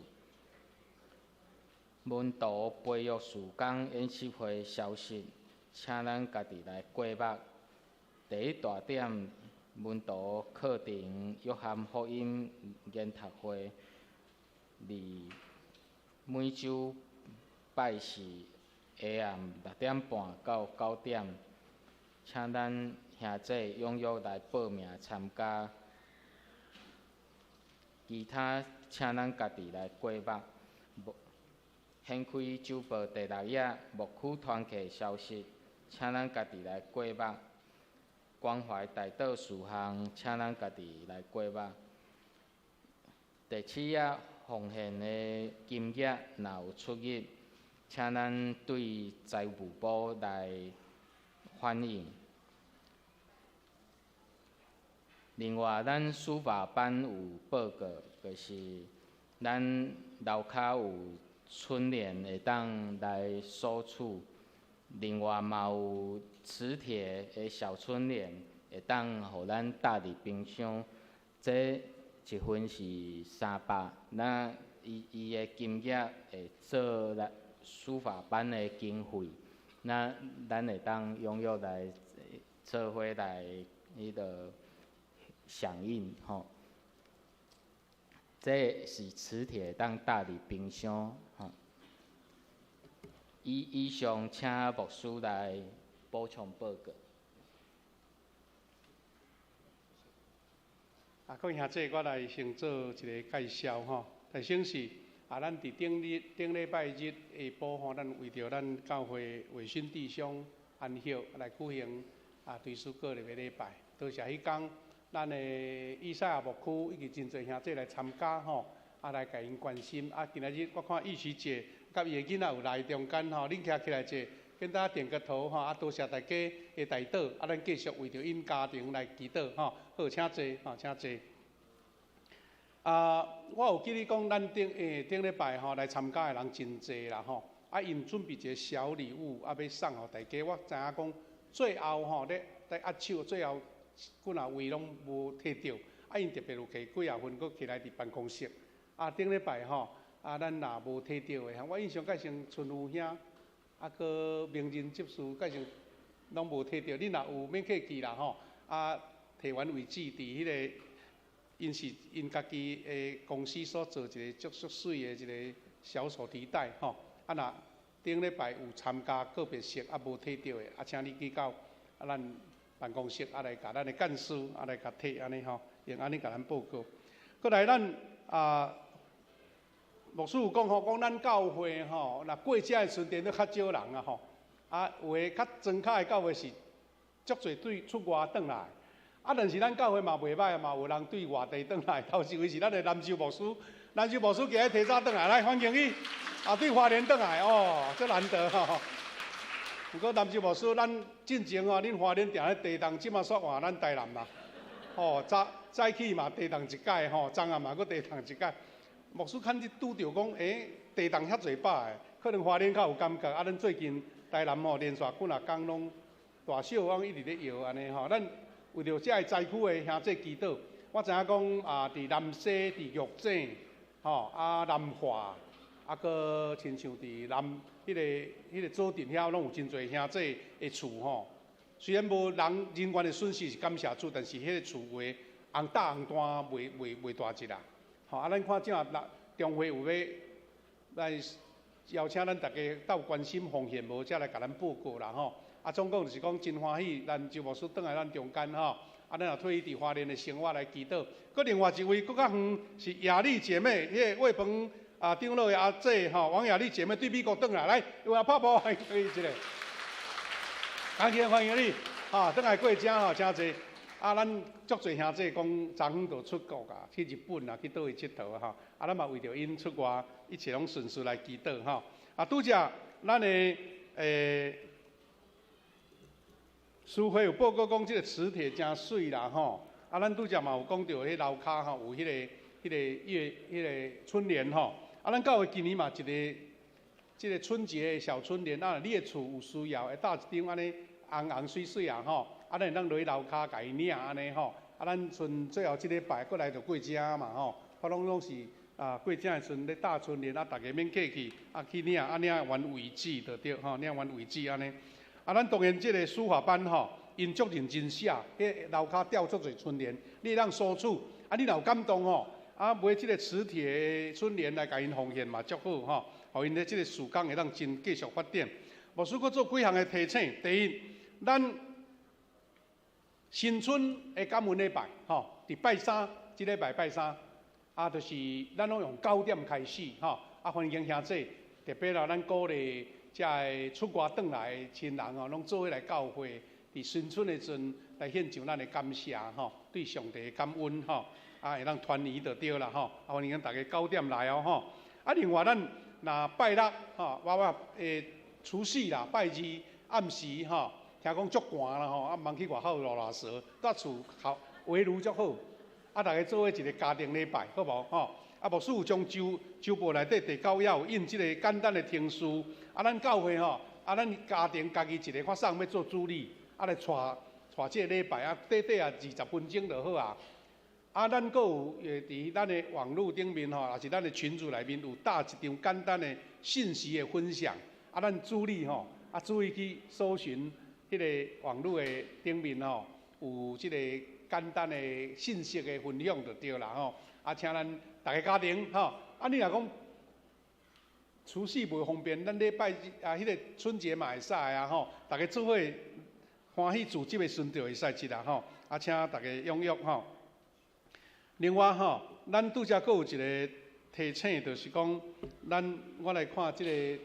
門徒培育事工研習會消息，請咱家己來過目。第一大點，門徒課程約翰福音研讀會，佇每週拜四下暗6点半到9点，请咱兄弟踊跃来报名参加。其他请咱家己来过目。掀开周报第六页，牧区团契消息，请咱家己来过目。关怀代祷事项，请咱家己来过目。第七页奉献的金额若有出入，请咱对财务部来反映。另外，咱书法班有报告，就是咱楼跤有春联会当来索取。另外嘛有磁铁的小春联，会当予咱搭伫冰箱。这一份是300，那伊伊的金额会做咱书法班的经费，那咱会当踊跃来做伙来彼个响应吼。这是磁铁当搭伫冰箱吼。以以上，请牧师来补充报告。啊，各位兄弟，我来先做一个介绍吼。首先是啊，咱伫顶日顶礼拜日下晡吼，咱为著咱教会卫生弟兄安息来举行啊追思告别的礼拜。多谢彼工，咱的以赛亚牧区以及真济兄弟来参加吼，啊来共𪜶关心。啊，今仔日我看玉琪姐佮伊的囡仔有来中间吼，恁徛起来者，跟大家点个头吼，啊多谢大家的代祷，啊咱继续为著𪜶家庭来祈祷吼。好，请坐，吼，请坐。啊，我有记得讲，咱顶顶礼拜吼来参加的人真济啦吼，啊，𪜶准备一个小礼物，啊，欲送予大家。我知影讲，最后吼咧咧握手，最后几若位拢无提著，啊，𪜶特别有提几仔份，阁提来伫办公室。啊，顶礼拜吼，啊，咱若无提著的，我印象介像春雨兄，啊，阁名人执事，介像拢无提著。恁若有免客气啦吼，啊，提完为止，伫彼个。𪜶是𪜶家己的公司所做一个足足媠的一个小手提袋吼，啊若顶礼拜有参加告别式啊无提著的，啊请你去到啊咱办公室啊来共咱的干事啊来共提按呢吼，用按呢共咱报告。阁来咱啊牧师有讲吼，讲咱教会吼，若过这的时阵都较少人啊吼，啊有的较庄跤的教会是足济对出外转来。啊，但是咱教会嘛袂䆀，嘛有人对外地转来。头一位是咱的南州牧师，南州牧师今日提早转来，来欢迎伊。啊，对花莲转来哦，足难得吼。毋过南州牧师，咱进前哦，恁花莲定咧地动，这马煞换咱台南啦。哦，早早起嘛地动一摆吼，昨暗嘛阁地动一摆。牧师看你拄著讲，欸，地动遐济摆，可能花莲较有感觉。啊，咱最近台南吼连续几若工拢大小拢一直咧摇按呢吼，咱。为著这个灾区的兄弟祈祷，我知影讲啊，伫南西、伫玉井，吼啊南华，啊阁亲像伫南彼个彼个左镇遐，拢有真济兄弟的厝吼。虽然无人人员的损失是感谢主，但是彼个厝画红大红单袂袂袂大一啦。吼啊，咱看这下中会有欲来邀请咱大家斗关心奉献无，才来共咱报告啦吼。啊，总共就是讲真欢喜，咱周牧师转来咱中间吼，啊，咱也替伊伫花莲的生活来祈祷。阁另外一位阁较远是雅丽姐妹，彼个魏鹏啊长老的阿姐吼，王雅丽姐妹对美国转来，来，有人拍鼓欢迎伊一下。感谢欢迎你，哈，转来过遮吼，请坐。啊，咱足济兄弟讲昨昏就出国啊，去日本啊，去佗位𨑨迌啊吼。啊，咱嘛为著𪜶出外，一切拢顺遂来祈祷吼。啊，拄则咱的书会有报告讲，这个磁铁诚媠啦吼。啊，咱拄则嘛有讲著，彼楼跤吼有彼个月、彼个春联吼。啊，咱教会今年嘛一个这个春节的小春联，啊，你的厝有需要，会搭一张按呢红红媠媠啊吼。啊，咱会当落去楼跤共伊领按呢吼。啊，咱賰最后这礼拜阁来著过这嘛吼。我拢拢是啊，过这的时阵咧搭春联，啊，逐家免客气，啊去领，啊领完为止就对吼，领完为止按呢。啊，咱当然这个书法班吼，𪜶足认真写，彼楼跤吊足济春联，你会当索取。啊，你若有感动吼，啊买这个磁铁的春联来共𪜶奉献嘛，足好吼，予𪜶咧这个事工会当真继续发展。牧師閣做幾項的提醒。第一，咱新春的感恩禮拜，吼，佇拜三，這禮拜拜三，啊，就是咱攏用九點開始，吼，啊，歡迎兄弟，特別啦，咱鼓勵遮个出外轉來的親人吼，攏做伙來教會，佇新春的時陣來獻上咱的感謝，吼，對上帝的感恩，吼，啊，會當團圓就對啦，吼，啊，歡迎大家九點來哦，吼，啊，另外咱若拜六，吼，我會除夕啦，拜二暗時，吼。聽講足寒啦吼，啊，毋通去外口滷垃圾，佇厝烤圍爐足好。啊，逐家做伙一个家庭禮拜，好無吼？啊，牧師有將週週報內底第九頁有印這个簡單的程序。啊，咱教會吼，啊，咱家庭家己一个發送欲做主禮，啊，來帶帶這个禮拜啊，短短啊20分鐘就好啊。啊，咱閣有佇咱的網路頂面吼，抑是咱的群組內面有貼一張簡單的信息的分享。啊，咱主禮吼，啊，注意去搜尋。彼个網路的頂面吼，有這个簡單的信息的分享就對啦吼。啊，請咱逐个家庭吼，啊，你若講除夕袂方便，咱禮拜日啊，彼个春節嘛會使啊吼，逐家做伙歡喜組織的時陣就會使這啦吼。啊，請逐家踴躍吼。另外吼，咱拄才閣有一个提醒，就是講，咱我來看這个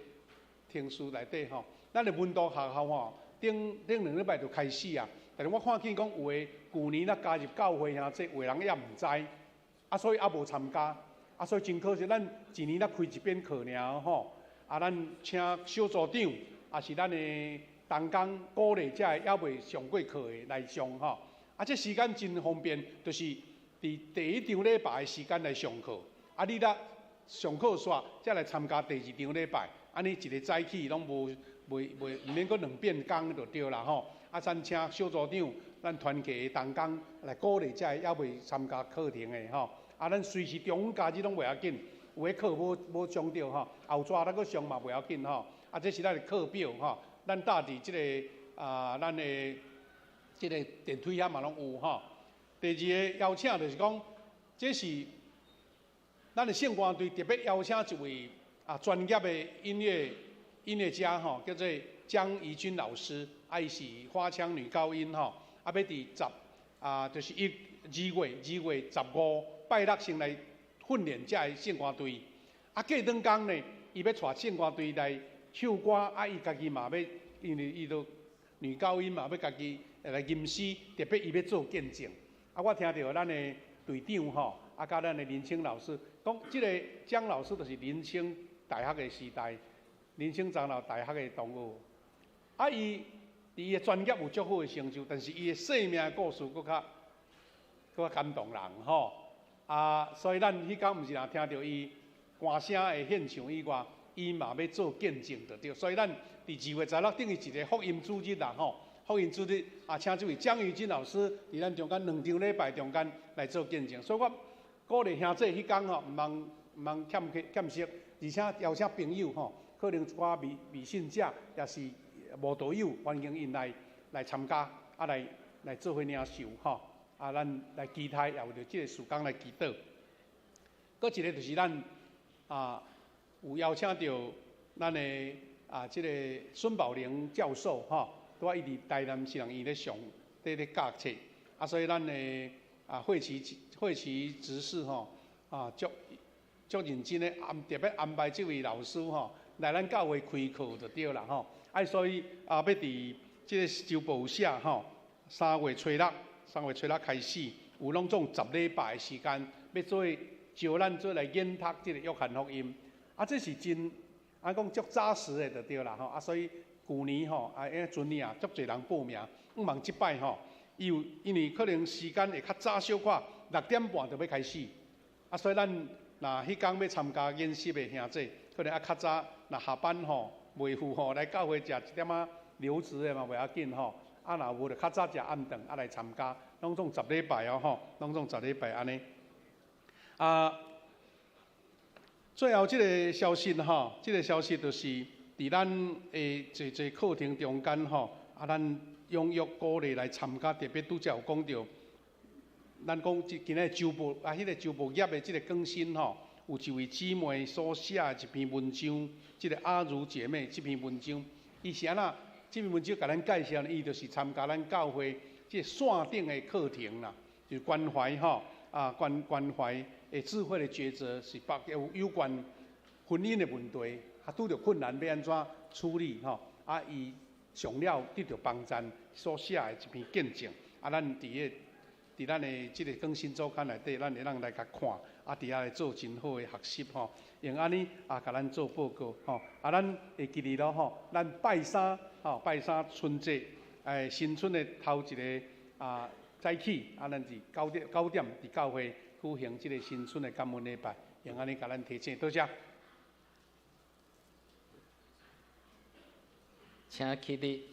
程序內底吼，咱的門徒學校吼。頂頂兩禮拜就開始啊，但是我看見講有的舊年咱加入教會兄弟，有的人猶毋知，啊，所以猶無參加，啊，所以真可惜，咱一年才開一遍課爾吼，啊，咱請小組長，抑是咱的同工鼓勵遮个猶未上過課的來上吼，啊，這時間真方便，就是佇第一場禮拜的時間來上課，啊，你若上課煞，才來參加第二場禮拜，按呢一个早起攏無。袂袂，毋免閣兩遍工就對啦吼。啊，咱請小組長、咱團契的同工來鼓勵遮个猶未參加課程的吼。啊，咱隨時中午假日攏袂要緊，有的課無無上著吼，後逝咱閣上嘛袂要緊吼。啊，這是咱的課表吼，咱搭佇這个啊，咱的這个電梯遐嘛攏有吼。第二个邀請就是講，這是咱的聖歌隊特別邀請一位啊專業的音樂音樂家吼，叫做江怡君老師，啊，伊是花腔女高音吼，啊，欲佇十啊，就是一二月2月15拜六先來訓練遮个聖歌隊，啊，過兩工呢，伊欲帶聖歌隊來唱歌，啊，伊家己嘛欲，因為伊都女高音嘛，欲家己來吟詩，特別伊欲做見證。啊，我聽著咱的隊長吼，啊，佮咱的林清老師講，這个江老師就是林清大學的時代。林清長老大學的同學，啊，伊佇伊的專業有足好的成就，但是伊的生命故事閣較閣較感動人吼。啊，所以咱彼工毋是若聽著伊歌聲的獻唱以外，伊嘛欲做見證就對。所以咱佇2月16等於一个福音主日啦吼，福音主日啊，請這位江怡君老師佇咱中間兩場禮拜中間來做見證。所以我鼓勵兄弟彼工吼，毋通毋通欠欠席，而且邀請朋友吼。可能一寡未未信者，抑是無道友，歡迎𪜶來來參加，啊來來做伙領受吼，啊咱來期待，也為著這个事工來祈禱。閣一个就是咱啊有邀請著咱的啊這个孫寶玲教授吼，拄仔伊佇台南市人醫咧上佇咧教冊，啊所以咱的啊慧琪慧琪執事吼啊足足認真的安特別安排這位老師吼。來咱教會開課就對啦吼，啊所以啊，欲佇這个週報有寫吼，3月初六，3月初六開始，有攏總10禮拜的時間，欲做招咱做來研讀這个約翰福音，啊，這是真按講足紮實的就對啦吼，啊，所以舊年吼，啊，因陣年啊，足濟人報名，毋望這擺吼，伊有因為可能時間會較早小可，6點半就欲開始，啊，所以咱若彼工欲參加研習的兄弟，可能愛較早，若下班吼袂赴吼來教會食一點仔流質的嘛袂要緊吼，啊若無就較早食暗頓啊來參加，攏總十禮拜哦吼，攏總十禮拜按呢。啊，最後這个消息吼，這个消息就是佇咱的濟濟課程中間吼，啊咱踴躍鼓勵來參加，特別拄才有講著，咱講這今仔週報啊，彼个週報頁的這个更新吼。有一位姊妹所寫的一篇文章，這个阿如姐妹這篇文章，伊是按怎？這篇文章共咱介紹呢，伊就是參加咱教會這個線頂的課程啦，就是關懷吼啊關懷的智慧的抉擇，是包有關婚姻的問題，啊拄著困難欲按怎處理吼？啊，伊上了得著幫贊所寫的一篇見證，啊，咱佇咱的這個更新週刊內底，咱會當來共看，啊，佇遐來做真好的學習吼，用按呢啊，共咱做報告吼，啊，咱會記得囉吼，咱拜三吼，拜三春節，新春的頭一個啊早起，啊，咱是9點佇教會舉行這個新春的感恩禮拜，用按呢共咱提醒，多謝。請起立，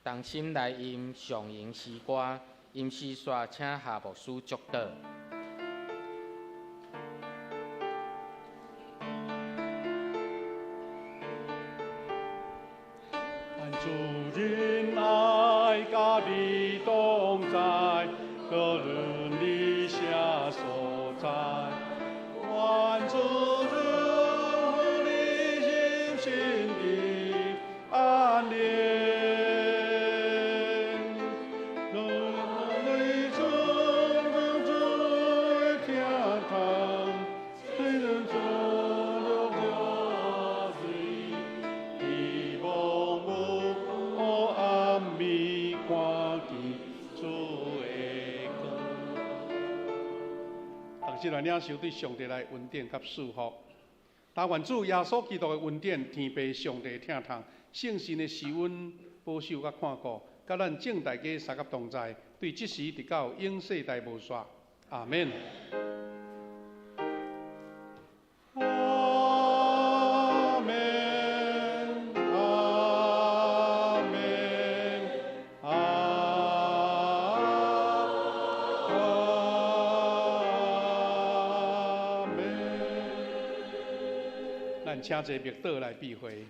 同心來吟上吟詩歌，吟詩煞請夏牧師祝禱。願主仁愛佮你同在，無論你啥所在。願主賜予你心神的安寧。同來領受對上帝來恩典佮祝福。但願主耶穌基督的恩典、天父上帝疼痛、聖神的施恩保守佮看顧，佮咱眾大家相佮同在，對這時直到永世代無煞。阿們。阿們，阿們，阿們。咱請坐默禱來閉會。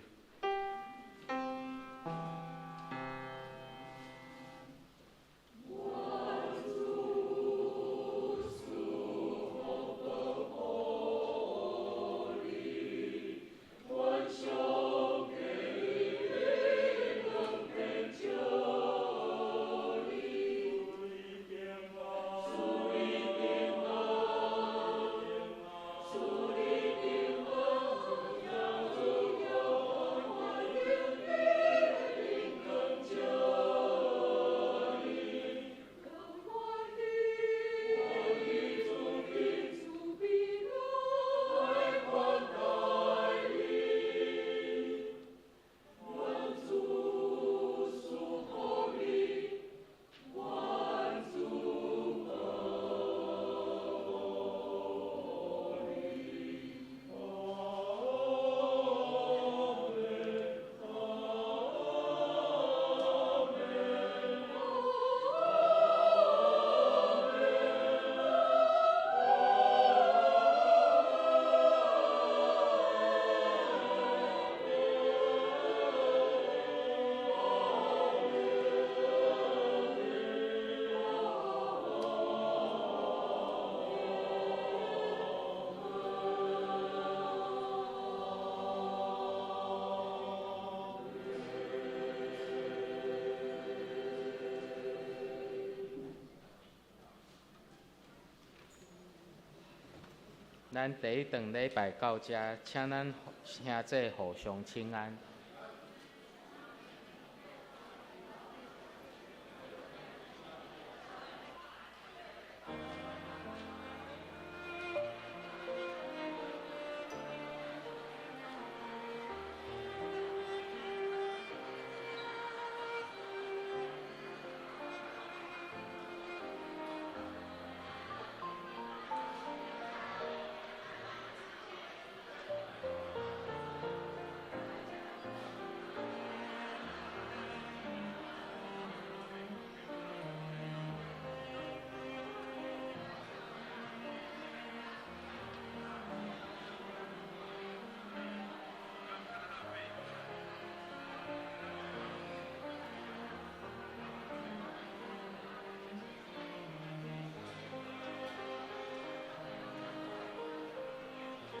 咱第一頓禮拜到遮，請咱兄弟互相請安。